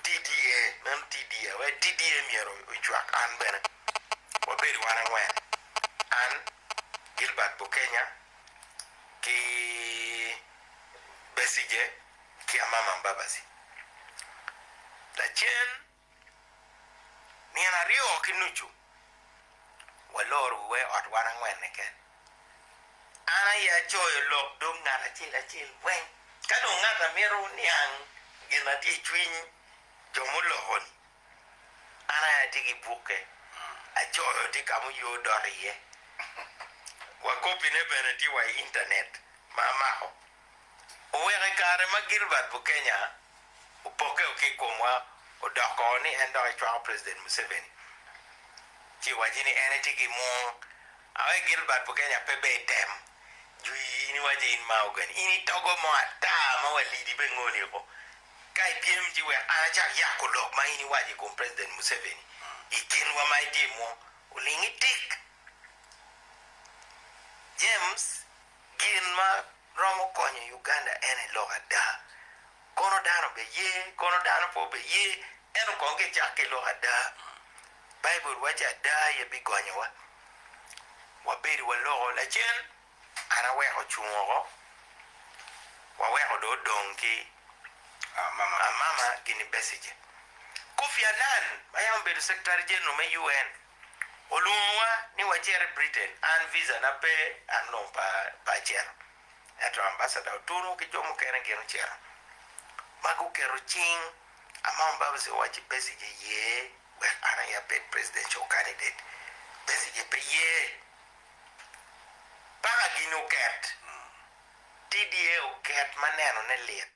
TDA, meno TDA, wek TDA myero ocwak an bene. Wabedo wan angwen, an, Gilbert Bukenya, ki Besigye, ki Amama Mbabazi. Lacen, nino aryo ki nucu, waloro wiwa i ot wan angwen keken. An aye acoyo lok dog ngat acel acel weng. Ka dong ngat a mito niang gin ma tye i cwiny jo muloko-ni, an aye atye ki bukke, acoyo tye ka ma oyo dot iye, wa kopine bene tye wa i intanet ma amako. Oweko i kare ma Gilbert Bukenya opokke ki i komwa odoko ni en dok ecwako President Museveni ci owaci ni en etye ki mung. Awe Gilbert Bukenya pe ber item jwi in iwaco in ma ogeni in itogo mo ata ma walidi be ngoli oko ka ipyem ci wek an acak yako lok ma in iwaco i kom President Museveni i kinwa ma itye mung oling itik. James Gin ma romo konyo Uganda en aye lok ada. Kono dano be ye, kono dano pe obe ye, ento kong kicak ki lok ada. Baibul waco ada aye bigonyowa. Wabedo waloko lacen, an aweko cung woko, waweko dong odong ki Amama gini Besigye. Kofi Annan ma yam obedo Secretary General me UN Olwongowa ni wacit i Britain, an visa na pe, an onongo pe acito. Ento ambassador Otunu ki jo mukene gin ocito ma guketo cing. Amama Mbabazi owacci Besigye ye wek an aye abed presidential candidate. Besigye pe ye. Paka gin oket. TDA oket ma nenone lit.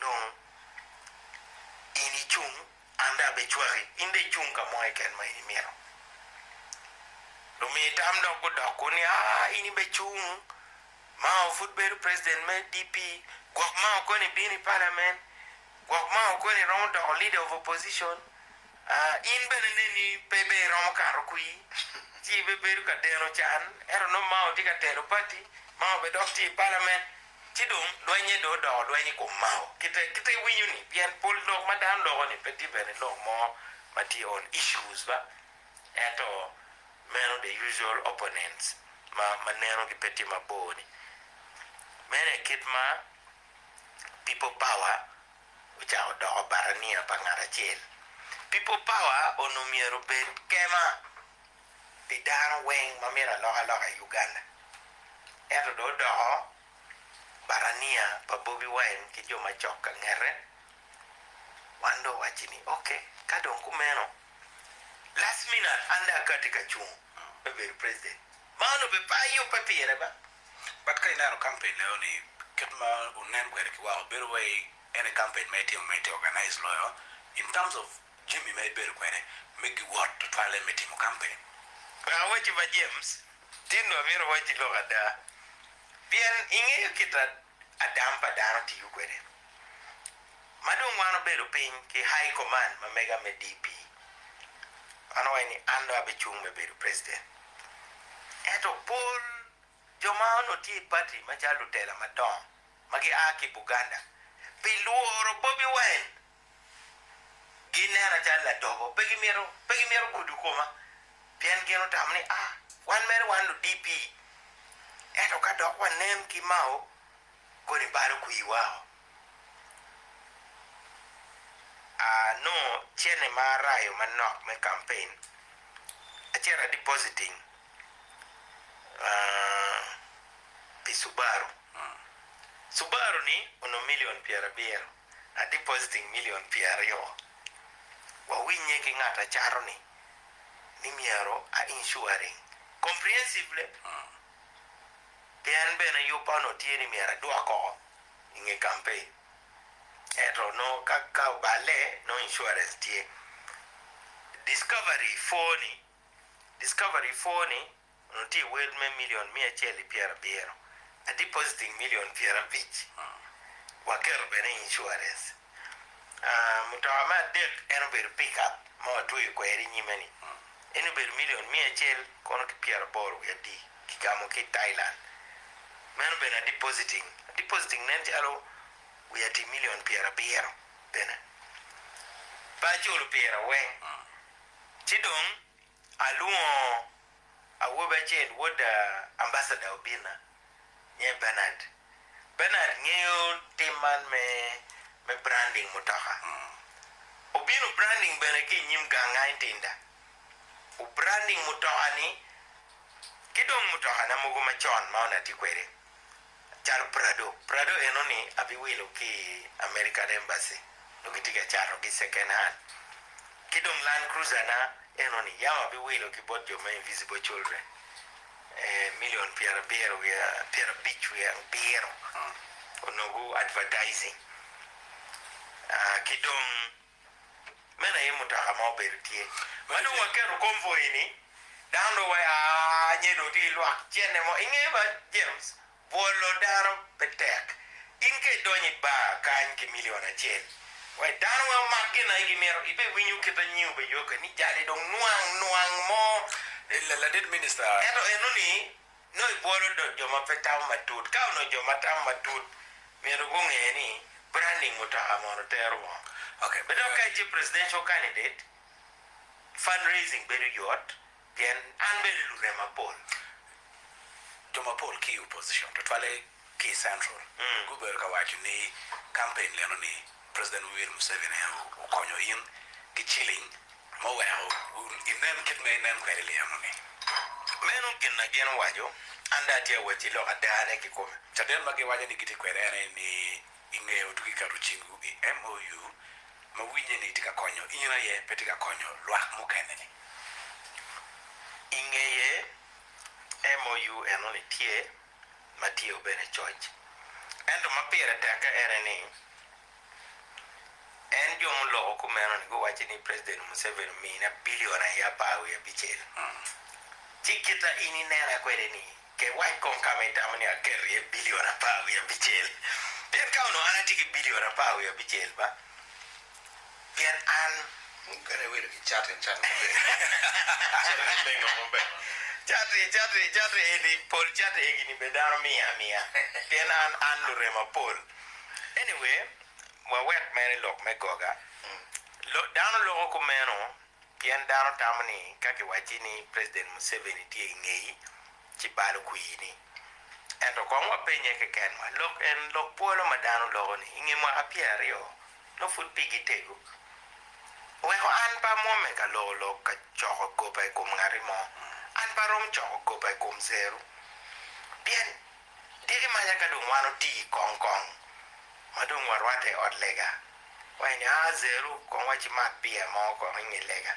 dong in icung, an dong abecwaki, in dong icung ka mo keken ma in imito. Lumi tam dok gudok kun ni, Aa, in ibecung, Mao pud bedo president me DP, gwok Mao koni bino i parliament, gwok Mao koni romo doko leader of opposition, aa, in bene neni pe be iromo kato kwir, ci ibebedo ka deno can, ento nongo Mao tye ka telo party, Mao bene dok tye i parliament, ci dong lwenye dong odoko lweny i kom Mao. Kite, kite iwinyo ni, pien pol lok ma dano loko ni pe tye bene lok mo ma tye on issues ba, ento meno the usual opponents ma ma nenogi pe tye mabor ni. Meno aye kit ma people power ocako doko barania pa ngat acel. People power onongo myero obed kema pi dano weng ma mito alokaloka i Uganda. Ento dong odoko barania pa Bobi Wine ki jo macok ka ngete. Wan dong owacci ni ok, ka dong kumeno, last minute an dong akati ka cung me bedo president. Ma onongo bene pe ayubbe pire ba. But ka ineno campaign eno ni kit ma onen kwede ki woko bedo wai en aye campaign ma itimo ma itye organize loyo in terms of jami ma ibedo kwede me giwot tutwalle me timo campaign. Wek awacci ba James, tin dong amito wacci lok ada, pien ingeyo kit adam pa dano tiyo kwede. Ma dong wan obedo piny ki high command ma mega me DP, wan owaco ni an dong abicung me bedo president. Ento pol jo ma onongo tye i party macalo lutela madongo ma gia ki i Buganda pi lworo Bobi Wine ginena calo ladobo, pe gimito, pe gimito gudo koma pien gin otamo ni ah wan mere wan lu DP ento ka dok wanen ki Mao koni balo kwiwa o. Anongo cente ma arayo manok me campaign, acito a depositing pi Subaru. Subaru ni onongo million pyerabiro, a depositing million pyeraryo. Wawinye ki ngat acato ni ni myero a insuring comprehensively pien bene yubba onongo tye ni myero adwok oko i nge campaign. Ento nongo ka ka oballe nongo insurance tye. Discovery 4 ni Discovery 4 ni onongo tye i wel me million miya acel ki pyerabiro. A depositing million 50 waketo bene i insurance. Ah, mutoka me adek en obedo pick up ma watweyo kwede i nyime ni. En obedo million 100 kono ki 80 wiye adi kigamo ki i Thailand. Meno bene a depositing. A depositing nen calo wiye ati million 70 bene. Pe aculo pire weng. Ci dong alwongo awobi acel wod ambassador Obinna nyinge Bernard. Bernard ngeyo tim man me me branding mutoka. Obino branding bene ki i nyim ganga i Ntinda. O branding mutoka ni ki dong mutoka na mogo macon ma onongo atye kwede calo Prado. Prado eno ni abiwilo ki i American Embassy nongo gitye ka cato gi second hand. Ki dong Land Cruiser na eno ni yam abiwilo ki bot jo me Invisible Children million 75 75 onongo gu advertising ki dong meno aye mutoka ma obedo tye. Ma dong waketo convoy ni dano dong waco aa nyen dong tye ki lwak cene mo inge ba James bwolo dano pe tek in ka idonyo i bar kany ki million acel wai dano weng omak gin aye gimito ibe winyo kit anyiu be yoke ni jali dong nwang nwang mo Ladit minister. Ento eno ni nongo ibwolo jo ma pe tamo matut. Ka onongo jo ma tamo matut myero gunge ni branding mutoka mono tero ngo. Okay. Be dok ka itye presidential candidate, fundraising bedo yot pien an bene lurema pol. Jo mapol ki i opposition tutwalle ki i central gubedo ka waco ni campaign leno ni President Yoweri Museveni aye okonyo in ki ciling ma oweko inen kit ma inen kwede lino ni. Meno gin ma gin owaco, an dong atye awacci lok adane kikome. Caden ma giwaco ni gitye kwede en aye ni ingeyo tuki keto cingwu i MOU ma winye ni tye ka konyo in aye pe tye ka konyo lwak mukene ni. Ingeye MOU eno ni tye ma tye bene coc. Ento ma pire tekke ene ni. En jo muloko kumeno ni guwaco ni President Museveni omina billion aye 15. Ci kita in inena kwede ni ke wac kong ka ma itamo ni aketo iye billion 15. Pien ka onongo an atye ki billion 15 ba, pien an. Mukene wilo ki cat en cat maber. Cat ni lengo maber. Cat-ti, cat-ti, cat-ti eni, pol cat egini be dano miya amiya. Pien an, an lurema pol. Anyway, wawek mere lok me goga. Dano loko kumeno pien dano tamo ni ka kiwacci ni President Museveni tye i ngeyi ci balo kwir-ni. Ento kong wapenye kekenwa, lok en lok bwolo ma dano loko ni i nge mwaka 20 nongo pud pigi tego. Oweko an pe amwomme ka loko lok ka coko goba i kom ngati mo. An pe arom coko goba i kom Zeru. Pien Diki maca ka dong wan oti kong kong ma dong warwatte i ot lega, waco ni, Aa, Zeru, kong wa cimat biya mo kong i nge lega.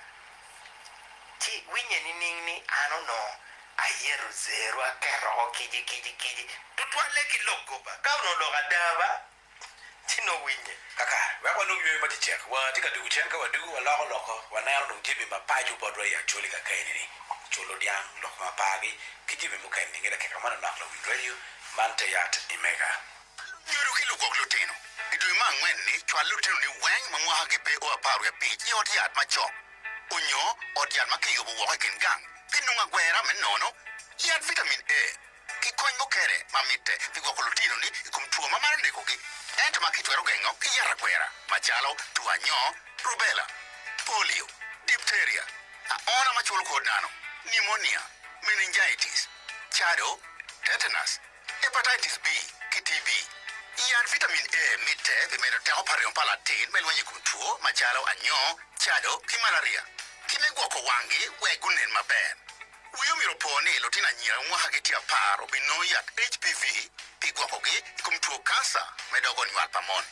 Ci winye nining ni an onongo ayeto Zeru aketo oko kici kici kici, tutwalle ki lok goba? Ka onongo lok ada ba, ci nongo winye. Kaka, wek wanong yweyo ma cecek. Wa tye ka dugo cen, ka wadugo waloko loko, waneno dong jami ma paco botwa i Acholi ka keni-ni, culo dyang, lok ma pargi, ki jami mukene-ni. Nge dakika manonok lawiny radio man te yat i mega. Lunyodo ki lugwok lutino. I dwe me angwen-ni, cwal lutinoni weng ma mwakagi pe o 15 i ot yat macok onyo ot yat ma kiyubo woko i kin gang pi nongo agwera me nono yat vitamin A. ki kony mukene ma mitte pi gwoko lutinoni i kom two ma maro nekogi ento ma kitwero gengo ki yat akwera macalo two anyo, rubella, polio, diphtheria, aona ma culo kor dano, pneumonia, meningitis, cado, tetanus, hepatitis-B, ki TB. Yat vitamin A mitte pi medo teko pa remo pa latin me lweny i kom two macalo anyo, cado, ki malaria, ki me gwoko wanggi wek gunen maber. Wi omyero opo ni lutino anyira ma mwakagi tye apar obinongo yat HPV pi gwokogi i kom two kanca me dog nywal pa mon.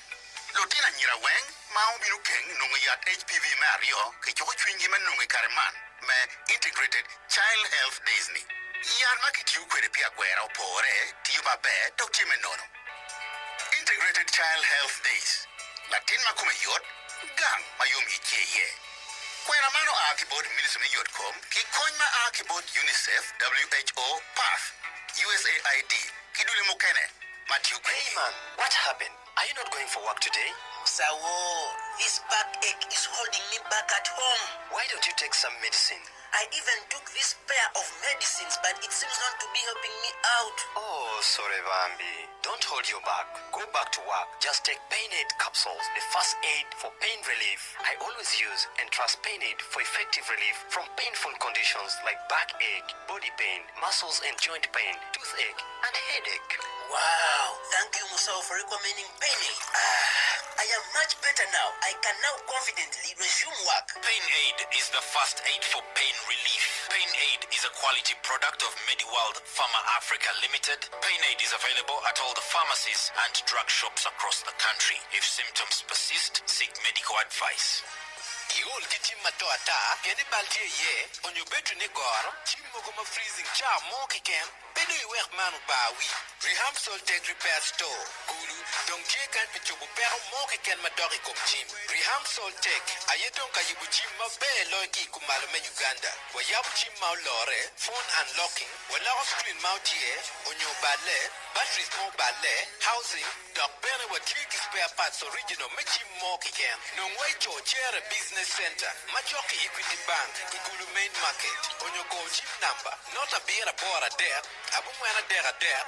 Lutino anyira weng ma obino keng nongo yat HPV me aryo kicuko cwinygi me nongo i kare man me Integrated Child Health Days ni. Yat ma kitiyo kwede pi agwera opore, tiyo maber dok tye me nono. Integrated Child Health Days, Latin ma kome yot, gang ma yom ic tye iye. Kwena man oa ki bot Ministry me Yot Kom ki kony ma a ki bot UNICEF, WHO, PATH, USAID ki dule mukene ma tiyo Hey kwedgi. man, what happened? Are you not going for work today? Sawo, this backache is holding me back at home. Why don't you take some medicine? I even took this pair of medicines but it seems not to be helping me out. Oh, sorry Bambi. Don't hold your back. Go back to work. Just take PainAid capsules, the first aid for pain relief. I always use and trust PainAid for effective relief from painful conditions like backache, body pain, muscles and joint pain, toothache, and headache. Wow, thank you Musau for recommending PainAid. Ah, I am much better now. I can now confidently resume work. PainAid is the first aid for pain relief. PainAid is a quality product of MediWorld Pharma Africa Limited. PainAid is available at all the pharmacies and drug shops across the country. If symptoms persist, seek medical advice. Iol ki cim ma to ata pien ni bal tye iye onyo betri ni goro, cim mogo ma freezing caa mo keken pe dong iwek man obar wi. Rehab Soltech Repair Store, Gulu, dong tye kany pi cobo peko mo keken ma dok i kom cim. Rehab Soltech aye dong ka yubo cim maber loyo ki i kumalo me Uganda. Wayabo cim ma olore, phone unlocking, waloko screen ma otye onyo oballe, batteries ma oballe, housing, dok bene watye ki spare parts original me cim mo keken. Nong wa i co Cere Business Center ma cok ki Equity Bank i Gulu Main Market onyo go cim namba 0 8 3 4 3 7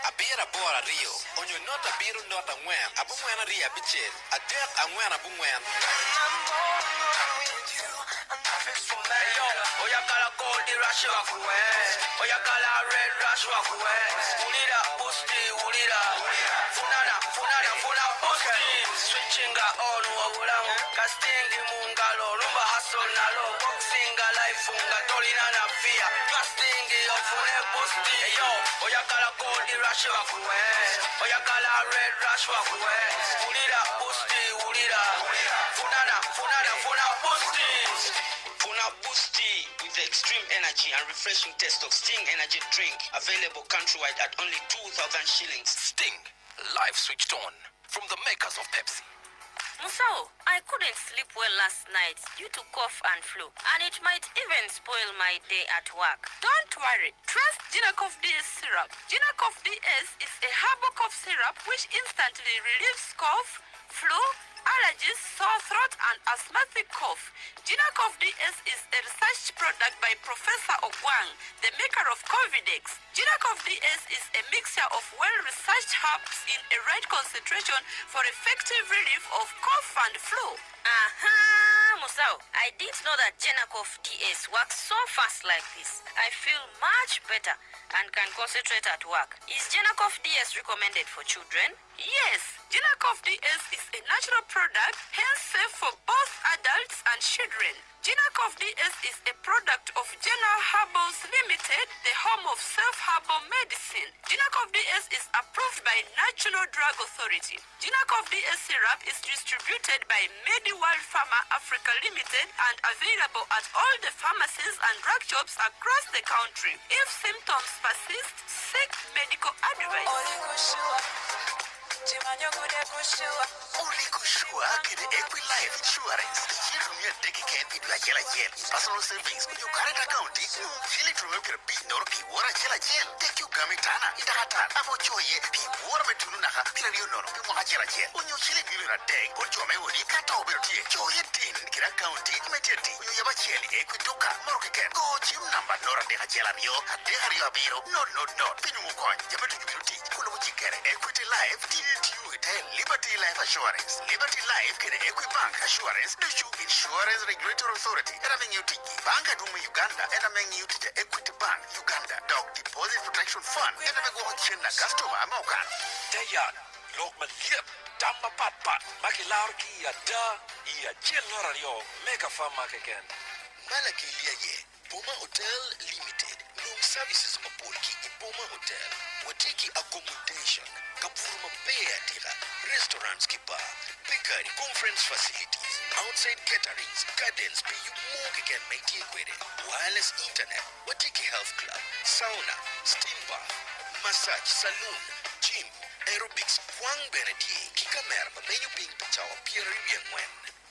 8 2 onyo 0 7 0 4 2 5 3 4 9. Eyo, oyagala gold rush bakuwe, oyagala red rush bakuwe, wulira boost wulira, funana funana funa boost, switchinga on obulamu, casting mu ngalo, lumba hustle nalo, boxing life nga tolina na fear, trusting ofune boost. Eyo, oyagala gold rush bakuwe, oyagala red rush bakuwe, wulira boost wulira, funana funana funa boost. Funa Boosty with the extreme energy and refreshing taste of Sting Energy Drink. Available countrywide at only 2,000 shillings. Sting, life switched on. From the makers of Pepsi. Musao, I couldn't sleep well last night due to cough and flu, and it might even spoil my day at work. Don't worry. Trust Ginacof DS syrup. Ginacof DS is a herbal cough syrup which instantly relieves cough, flu, allergies, sore throat, and asthmatic cough. Ginacof DS is a research product by Professor Ogwang, the maker of Covidex. Ginacof DS is a mixture of well-researched herbs in a right concentration for effective relief of cough and flu. Aha, Musao, I didn't know that Genacof DS works so fast like this. I feel much better and can concentrate at work. Is Genacof DS recommended for children? Yes, Ginacof DS is a natural product, hence safe for both adults and children. Ginacof DS is a product of General Herbals Limited, the home of self-herbal medicine. Ginacof DS is approved by National Drug Authority. Ginacof DS syrup is distributed by MediWorld Pharma Africa Limited and available at all the pharmacies and drug shops across the country. If symptoms persist, seek medical advice. Only Kushua kede Equilife Insurance. Ichiro mia adek keken pi dwe achiel achiel. Personal savings nyo current account nyo ciling tulo piero abic nono pi woro achiel achiel. Tek ugami tana itaka tan amo coye pi woro me tunu naka piero aryo nono pi mwaka achiel achiel. Onyo ciling milion adek bot jo me odi ka to obedo tye. Coye tin kede akaunti me tye tic onyo yab achiel i Equiduka moro keken. Go cim namba 0 3 1 2 2 7 0 0 0 pi nongo kony. Jami ducu bino tic kulubo cikkere. Equity Life tye tiyo ite Liberty Life Assurance. Liberty Life kede Equibank Assurance ducu Insurance Regulatory Authority en ame ng'iyo ticgi. Bank aduong' me Uganda en ame ng'iyo tic Equity Bank Uganda. Dok Deposit Protection Fund en ame gwoko cen na customer ame okano. Te yat, lok malyet, tam mapatpat ma kilaro ki i ada i 1.2 Mega Pharma keken. Malaki Liaye, Boma Hotel Limited. Nong services mapol ki i Boma Hotel. Watye ki accommodation, kabuto maber atika, restaurants ki bar, bakery, conference facilities, outside caterings, gardens pi yub mo keken ma itye kwede, wireless internet, watye ki health club, sauna, steam bath, massage, saloon, gym, aerobics, kwang bene tye ki kamera ma menyo piny pi cawa 24.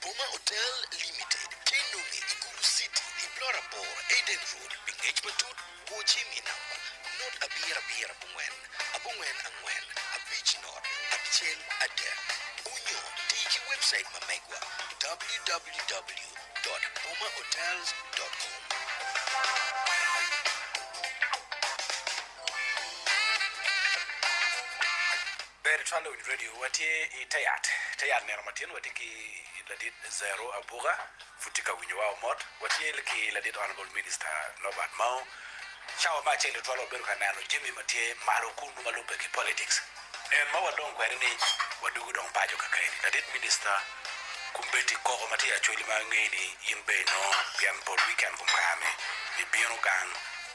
Boma Hotel Limited tye nonge i Gulu City i plot aboro Eden Road pi ngec matut go cim i namba 0 7 7 4 4 5 0 5 3. Onyo tii ki website ma megwa www.bomahotels.com. Ber twal lawiny radio watye i te yat te yat nino matin watye ki ladit Zero Abuga pud tye ka winyowa omot watye ki ladit Honourable Minister Norbert Mao cawa me acel tutwal wabedo ka neno jami ma tye malo kunu ma lubbe ki politics en ma wadong kwede ni wadugu dong paco kakeni ladit minister kombeddi koko ma tye i Acholi ma angeyo ni in bene inongo pien pol weekend kom kare-ni ibino gang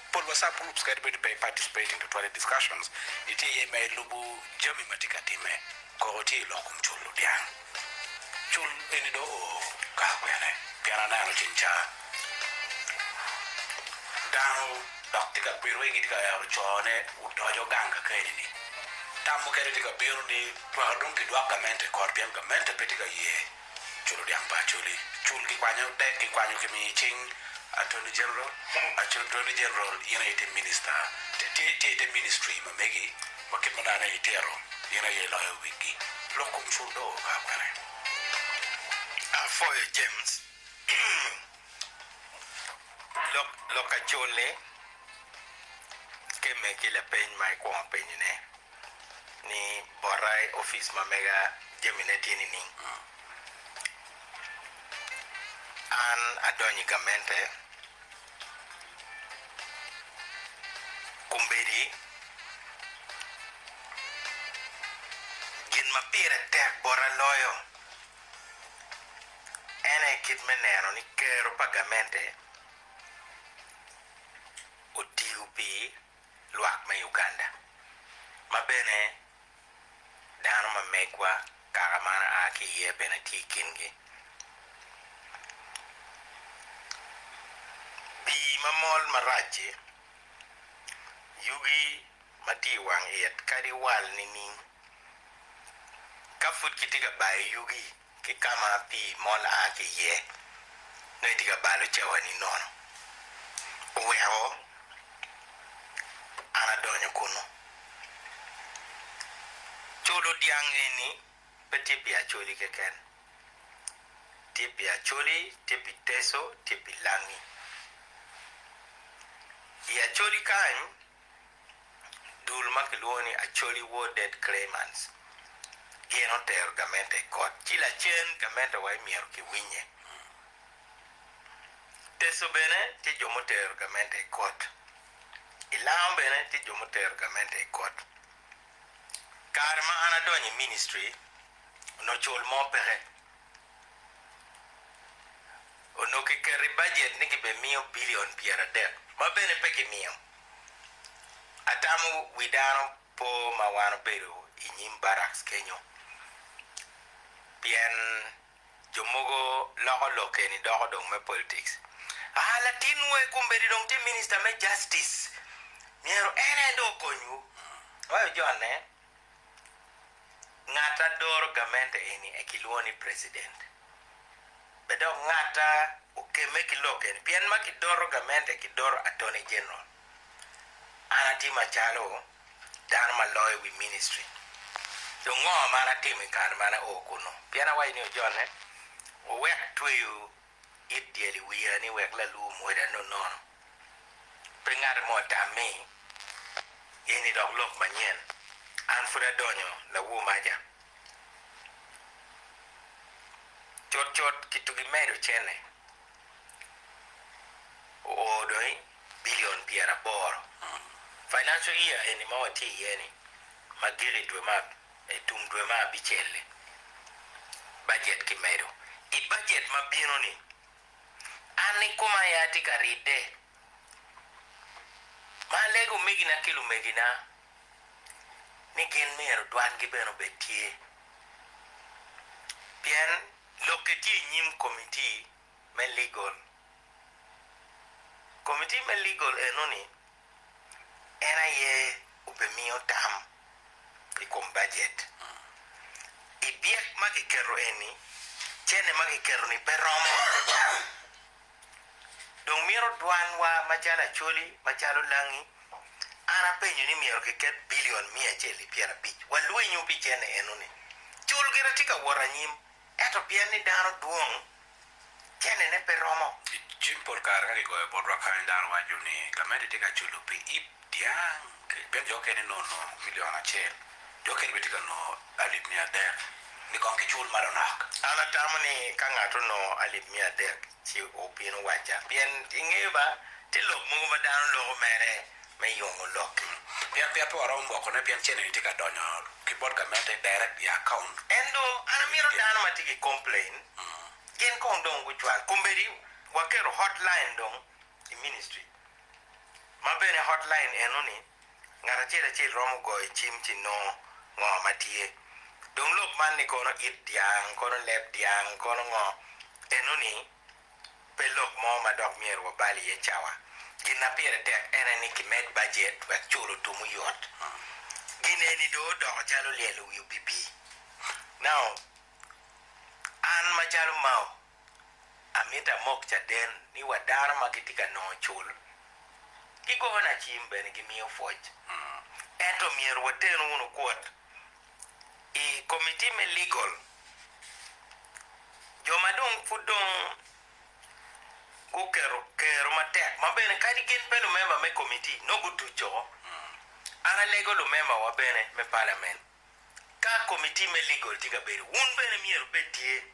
Pol WhatsApp groups kadi bed pe i participating tutwal i discussions, itye iye ma ilubo jami ma tye ka time. Koko tye i lok kom culo dyang. Cul eni dong oo ka kwene? Pien aneno ceng ca dano dok tye ka bino weng gitye ka ero cone odoco gang ka keni ni. Tam mukene tye ka bino ni twero dong kidwok gamente i kot pien gamente pe tye ka ye. Culo dyang pa Acholi. Cul kikwanyo dek kikwanyo kimiyo i cing Attorney General. Attorney General in aye itye minister tye tye ite ministry ma megi ma kit ma dano aye itero in aye iloyo wigi. Lok kom cul dong oo ka kwene. Apwoyo James. Lok lok Acholi kemme ki lapeny ma ikwongo penyone. ni bota i opic ma mega jamine tye nining? An adonyo i gamente kombeddi gin ma pire tek bota loyo en aye kit me neno ni kero pa gamente otiyo pi lwak me Uganda ma bene dano ma megwa kaka man aa ki iye bene tye i kingi. Pii ma mol marac-ci, yugi ma tye i wang it kadi wal nining? Ka pud kitye ka bayo yugi. ki ka ma pii mol a ki iye, nongo itye ka balo cawani nono. Oweko an adonyo kunnu. Culo dyang eni pe tye pi Acholi keken. Tye pi Acholi, tye pi Teso, tye pi Langi. I Acholi kany, dul ma kilwongo ni Acholi War Dead Claimants gin otero gamente i kot ci lacen gamente wa myero kiwinye. Teso bene tye jo mutero gamente i kot. I Lango bene tye jo mutero gamente i kot. Kare ma an adonyo i ministry onongo cul mo peke. Onongo kiketo i bajet ni gibimiyo bilion 30 ma bene pe kimiyo. Atamo wi dano po ma wan obedo i nyim barracks kenyo pien jo mogo loko lok eni doko dong me politics. Aa latin we kombeddi dong tye minister me justice myero en aye dong okonywu. Awaco John ne ngat a doro gamente eni e kilwongo ni president be dok ngat a okemme ki lok eni pien ma kidoro gamente kidoro attorney general. An atye macalo dano ma loyo wi ministry. Dong ngo ma an atimo i kare ma an ao kunnu? Pien awaco ni ojone, wuwek tweyo it dyel i wiya ni wek lalur omwoda nonono. Pe ngat mo otam ni eni dok lok manyen. An pud adonyo lawur maca. Cutcut kitugi medo cene. Oo dong i bilion 80. Financial year eni ma watye iye ni ma gik i dwe ma i tum dwe ma abicel-li, bajet kimedo. I bajet ma bino ni, an ikoma aye atye ka ridde ma alego omegina ki lumegina ni gin myero dwangi bene obed tye pien lokke tye i nyim komitti me legal. Komitti me legal enoni en aye obimiyo tam i kom bajet. I byek ma kiketo eni, cente ma kiketo-ni pe romo. Dong mito dwanwa macalo Acholi, macalo Langi, an apenyo ni myero kiket bilion 150. Walwenyu pi cente enoni. Cul gire tye ka wot anyim, ento pien ni dano dwong, centene pe romo. Cim pol kare ka kigoyo botwa kany dano waco ni gamente tye ka culo pi it dyang pien jo okene nongo onongo milion acel jo okene bene tye ka nongo alip 300 ni kong kicul malo nok. An atamo ni ka ngat onongo alip 300 ci obino wacca pien ingeyo ba tye lok mogo ma dano loko mere me yongo lokki. Pien peya pe waromo gwokone pien cene-ni tye ka donyo ki bot gamente direct i account. Ento an amito dano ma tye ki complain gin kong dong gucwal. Kombeddi waketo hotline dong i ministry ma bene hotline eno-ni ngat acel acel romo goyo cim ci nongo ngo ma tye. Dong lok man ni kono it dyang, kono leb dyang, kono ngo eno-ni pe lok mo ma dok myero wabal iye cawa. Gin ma pire tek en aye ni kimed bajet wek cul otum oyot. Gin eni dong odoko calo lyelo wi obibi. Now, an macalo Mao, amito amok caden ni wa dano ma gitye ka nongo cul, gigona cim bene gimiyo pwoc. Ento myero waten wunu kwot i komitti me legal. Jo ma dong pud dong guketo kero matek ma bene kadi gin pe lumemba me komitti nongo gutuco. An alego lumembawa bene me palament ka komitti me legal tye ka bedo wun bene myero wubed tye.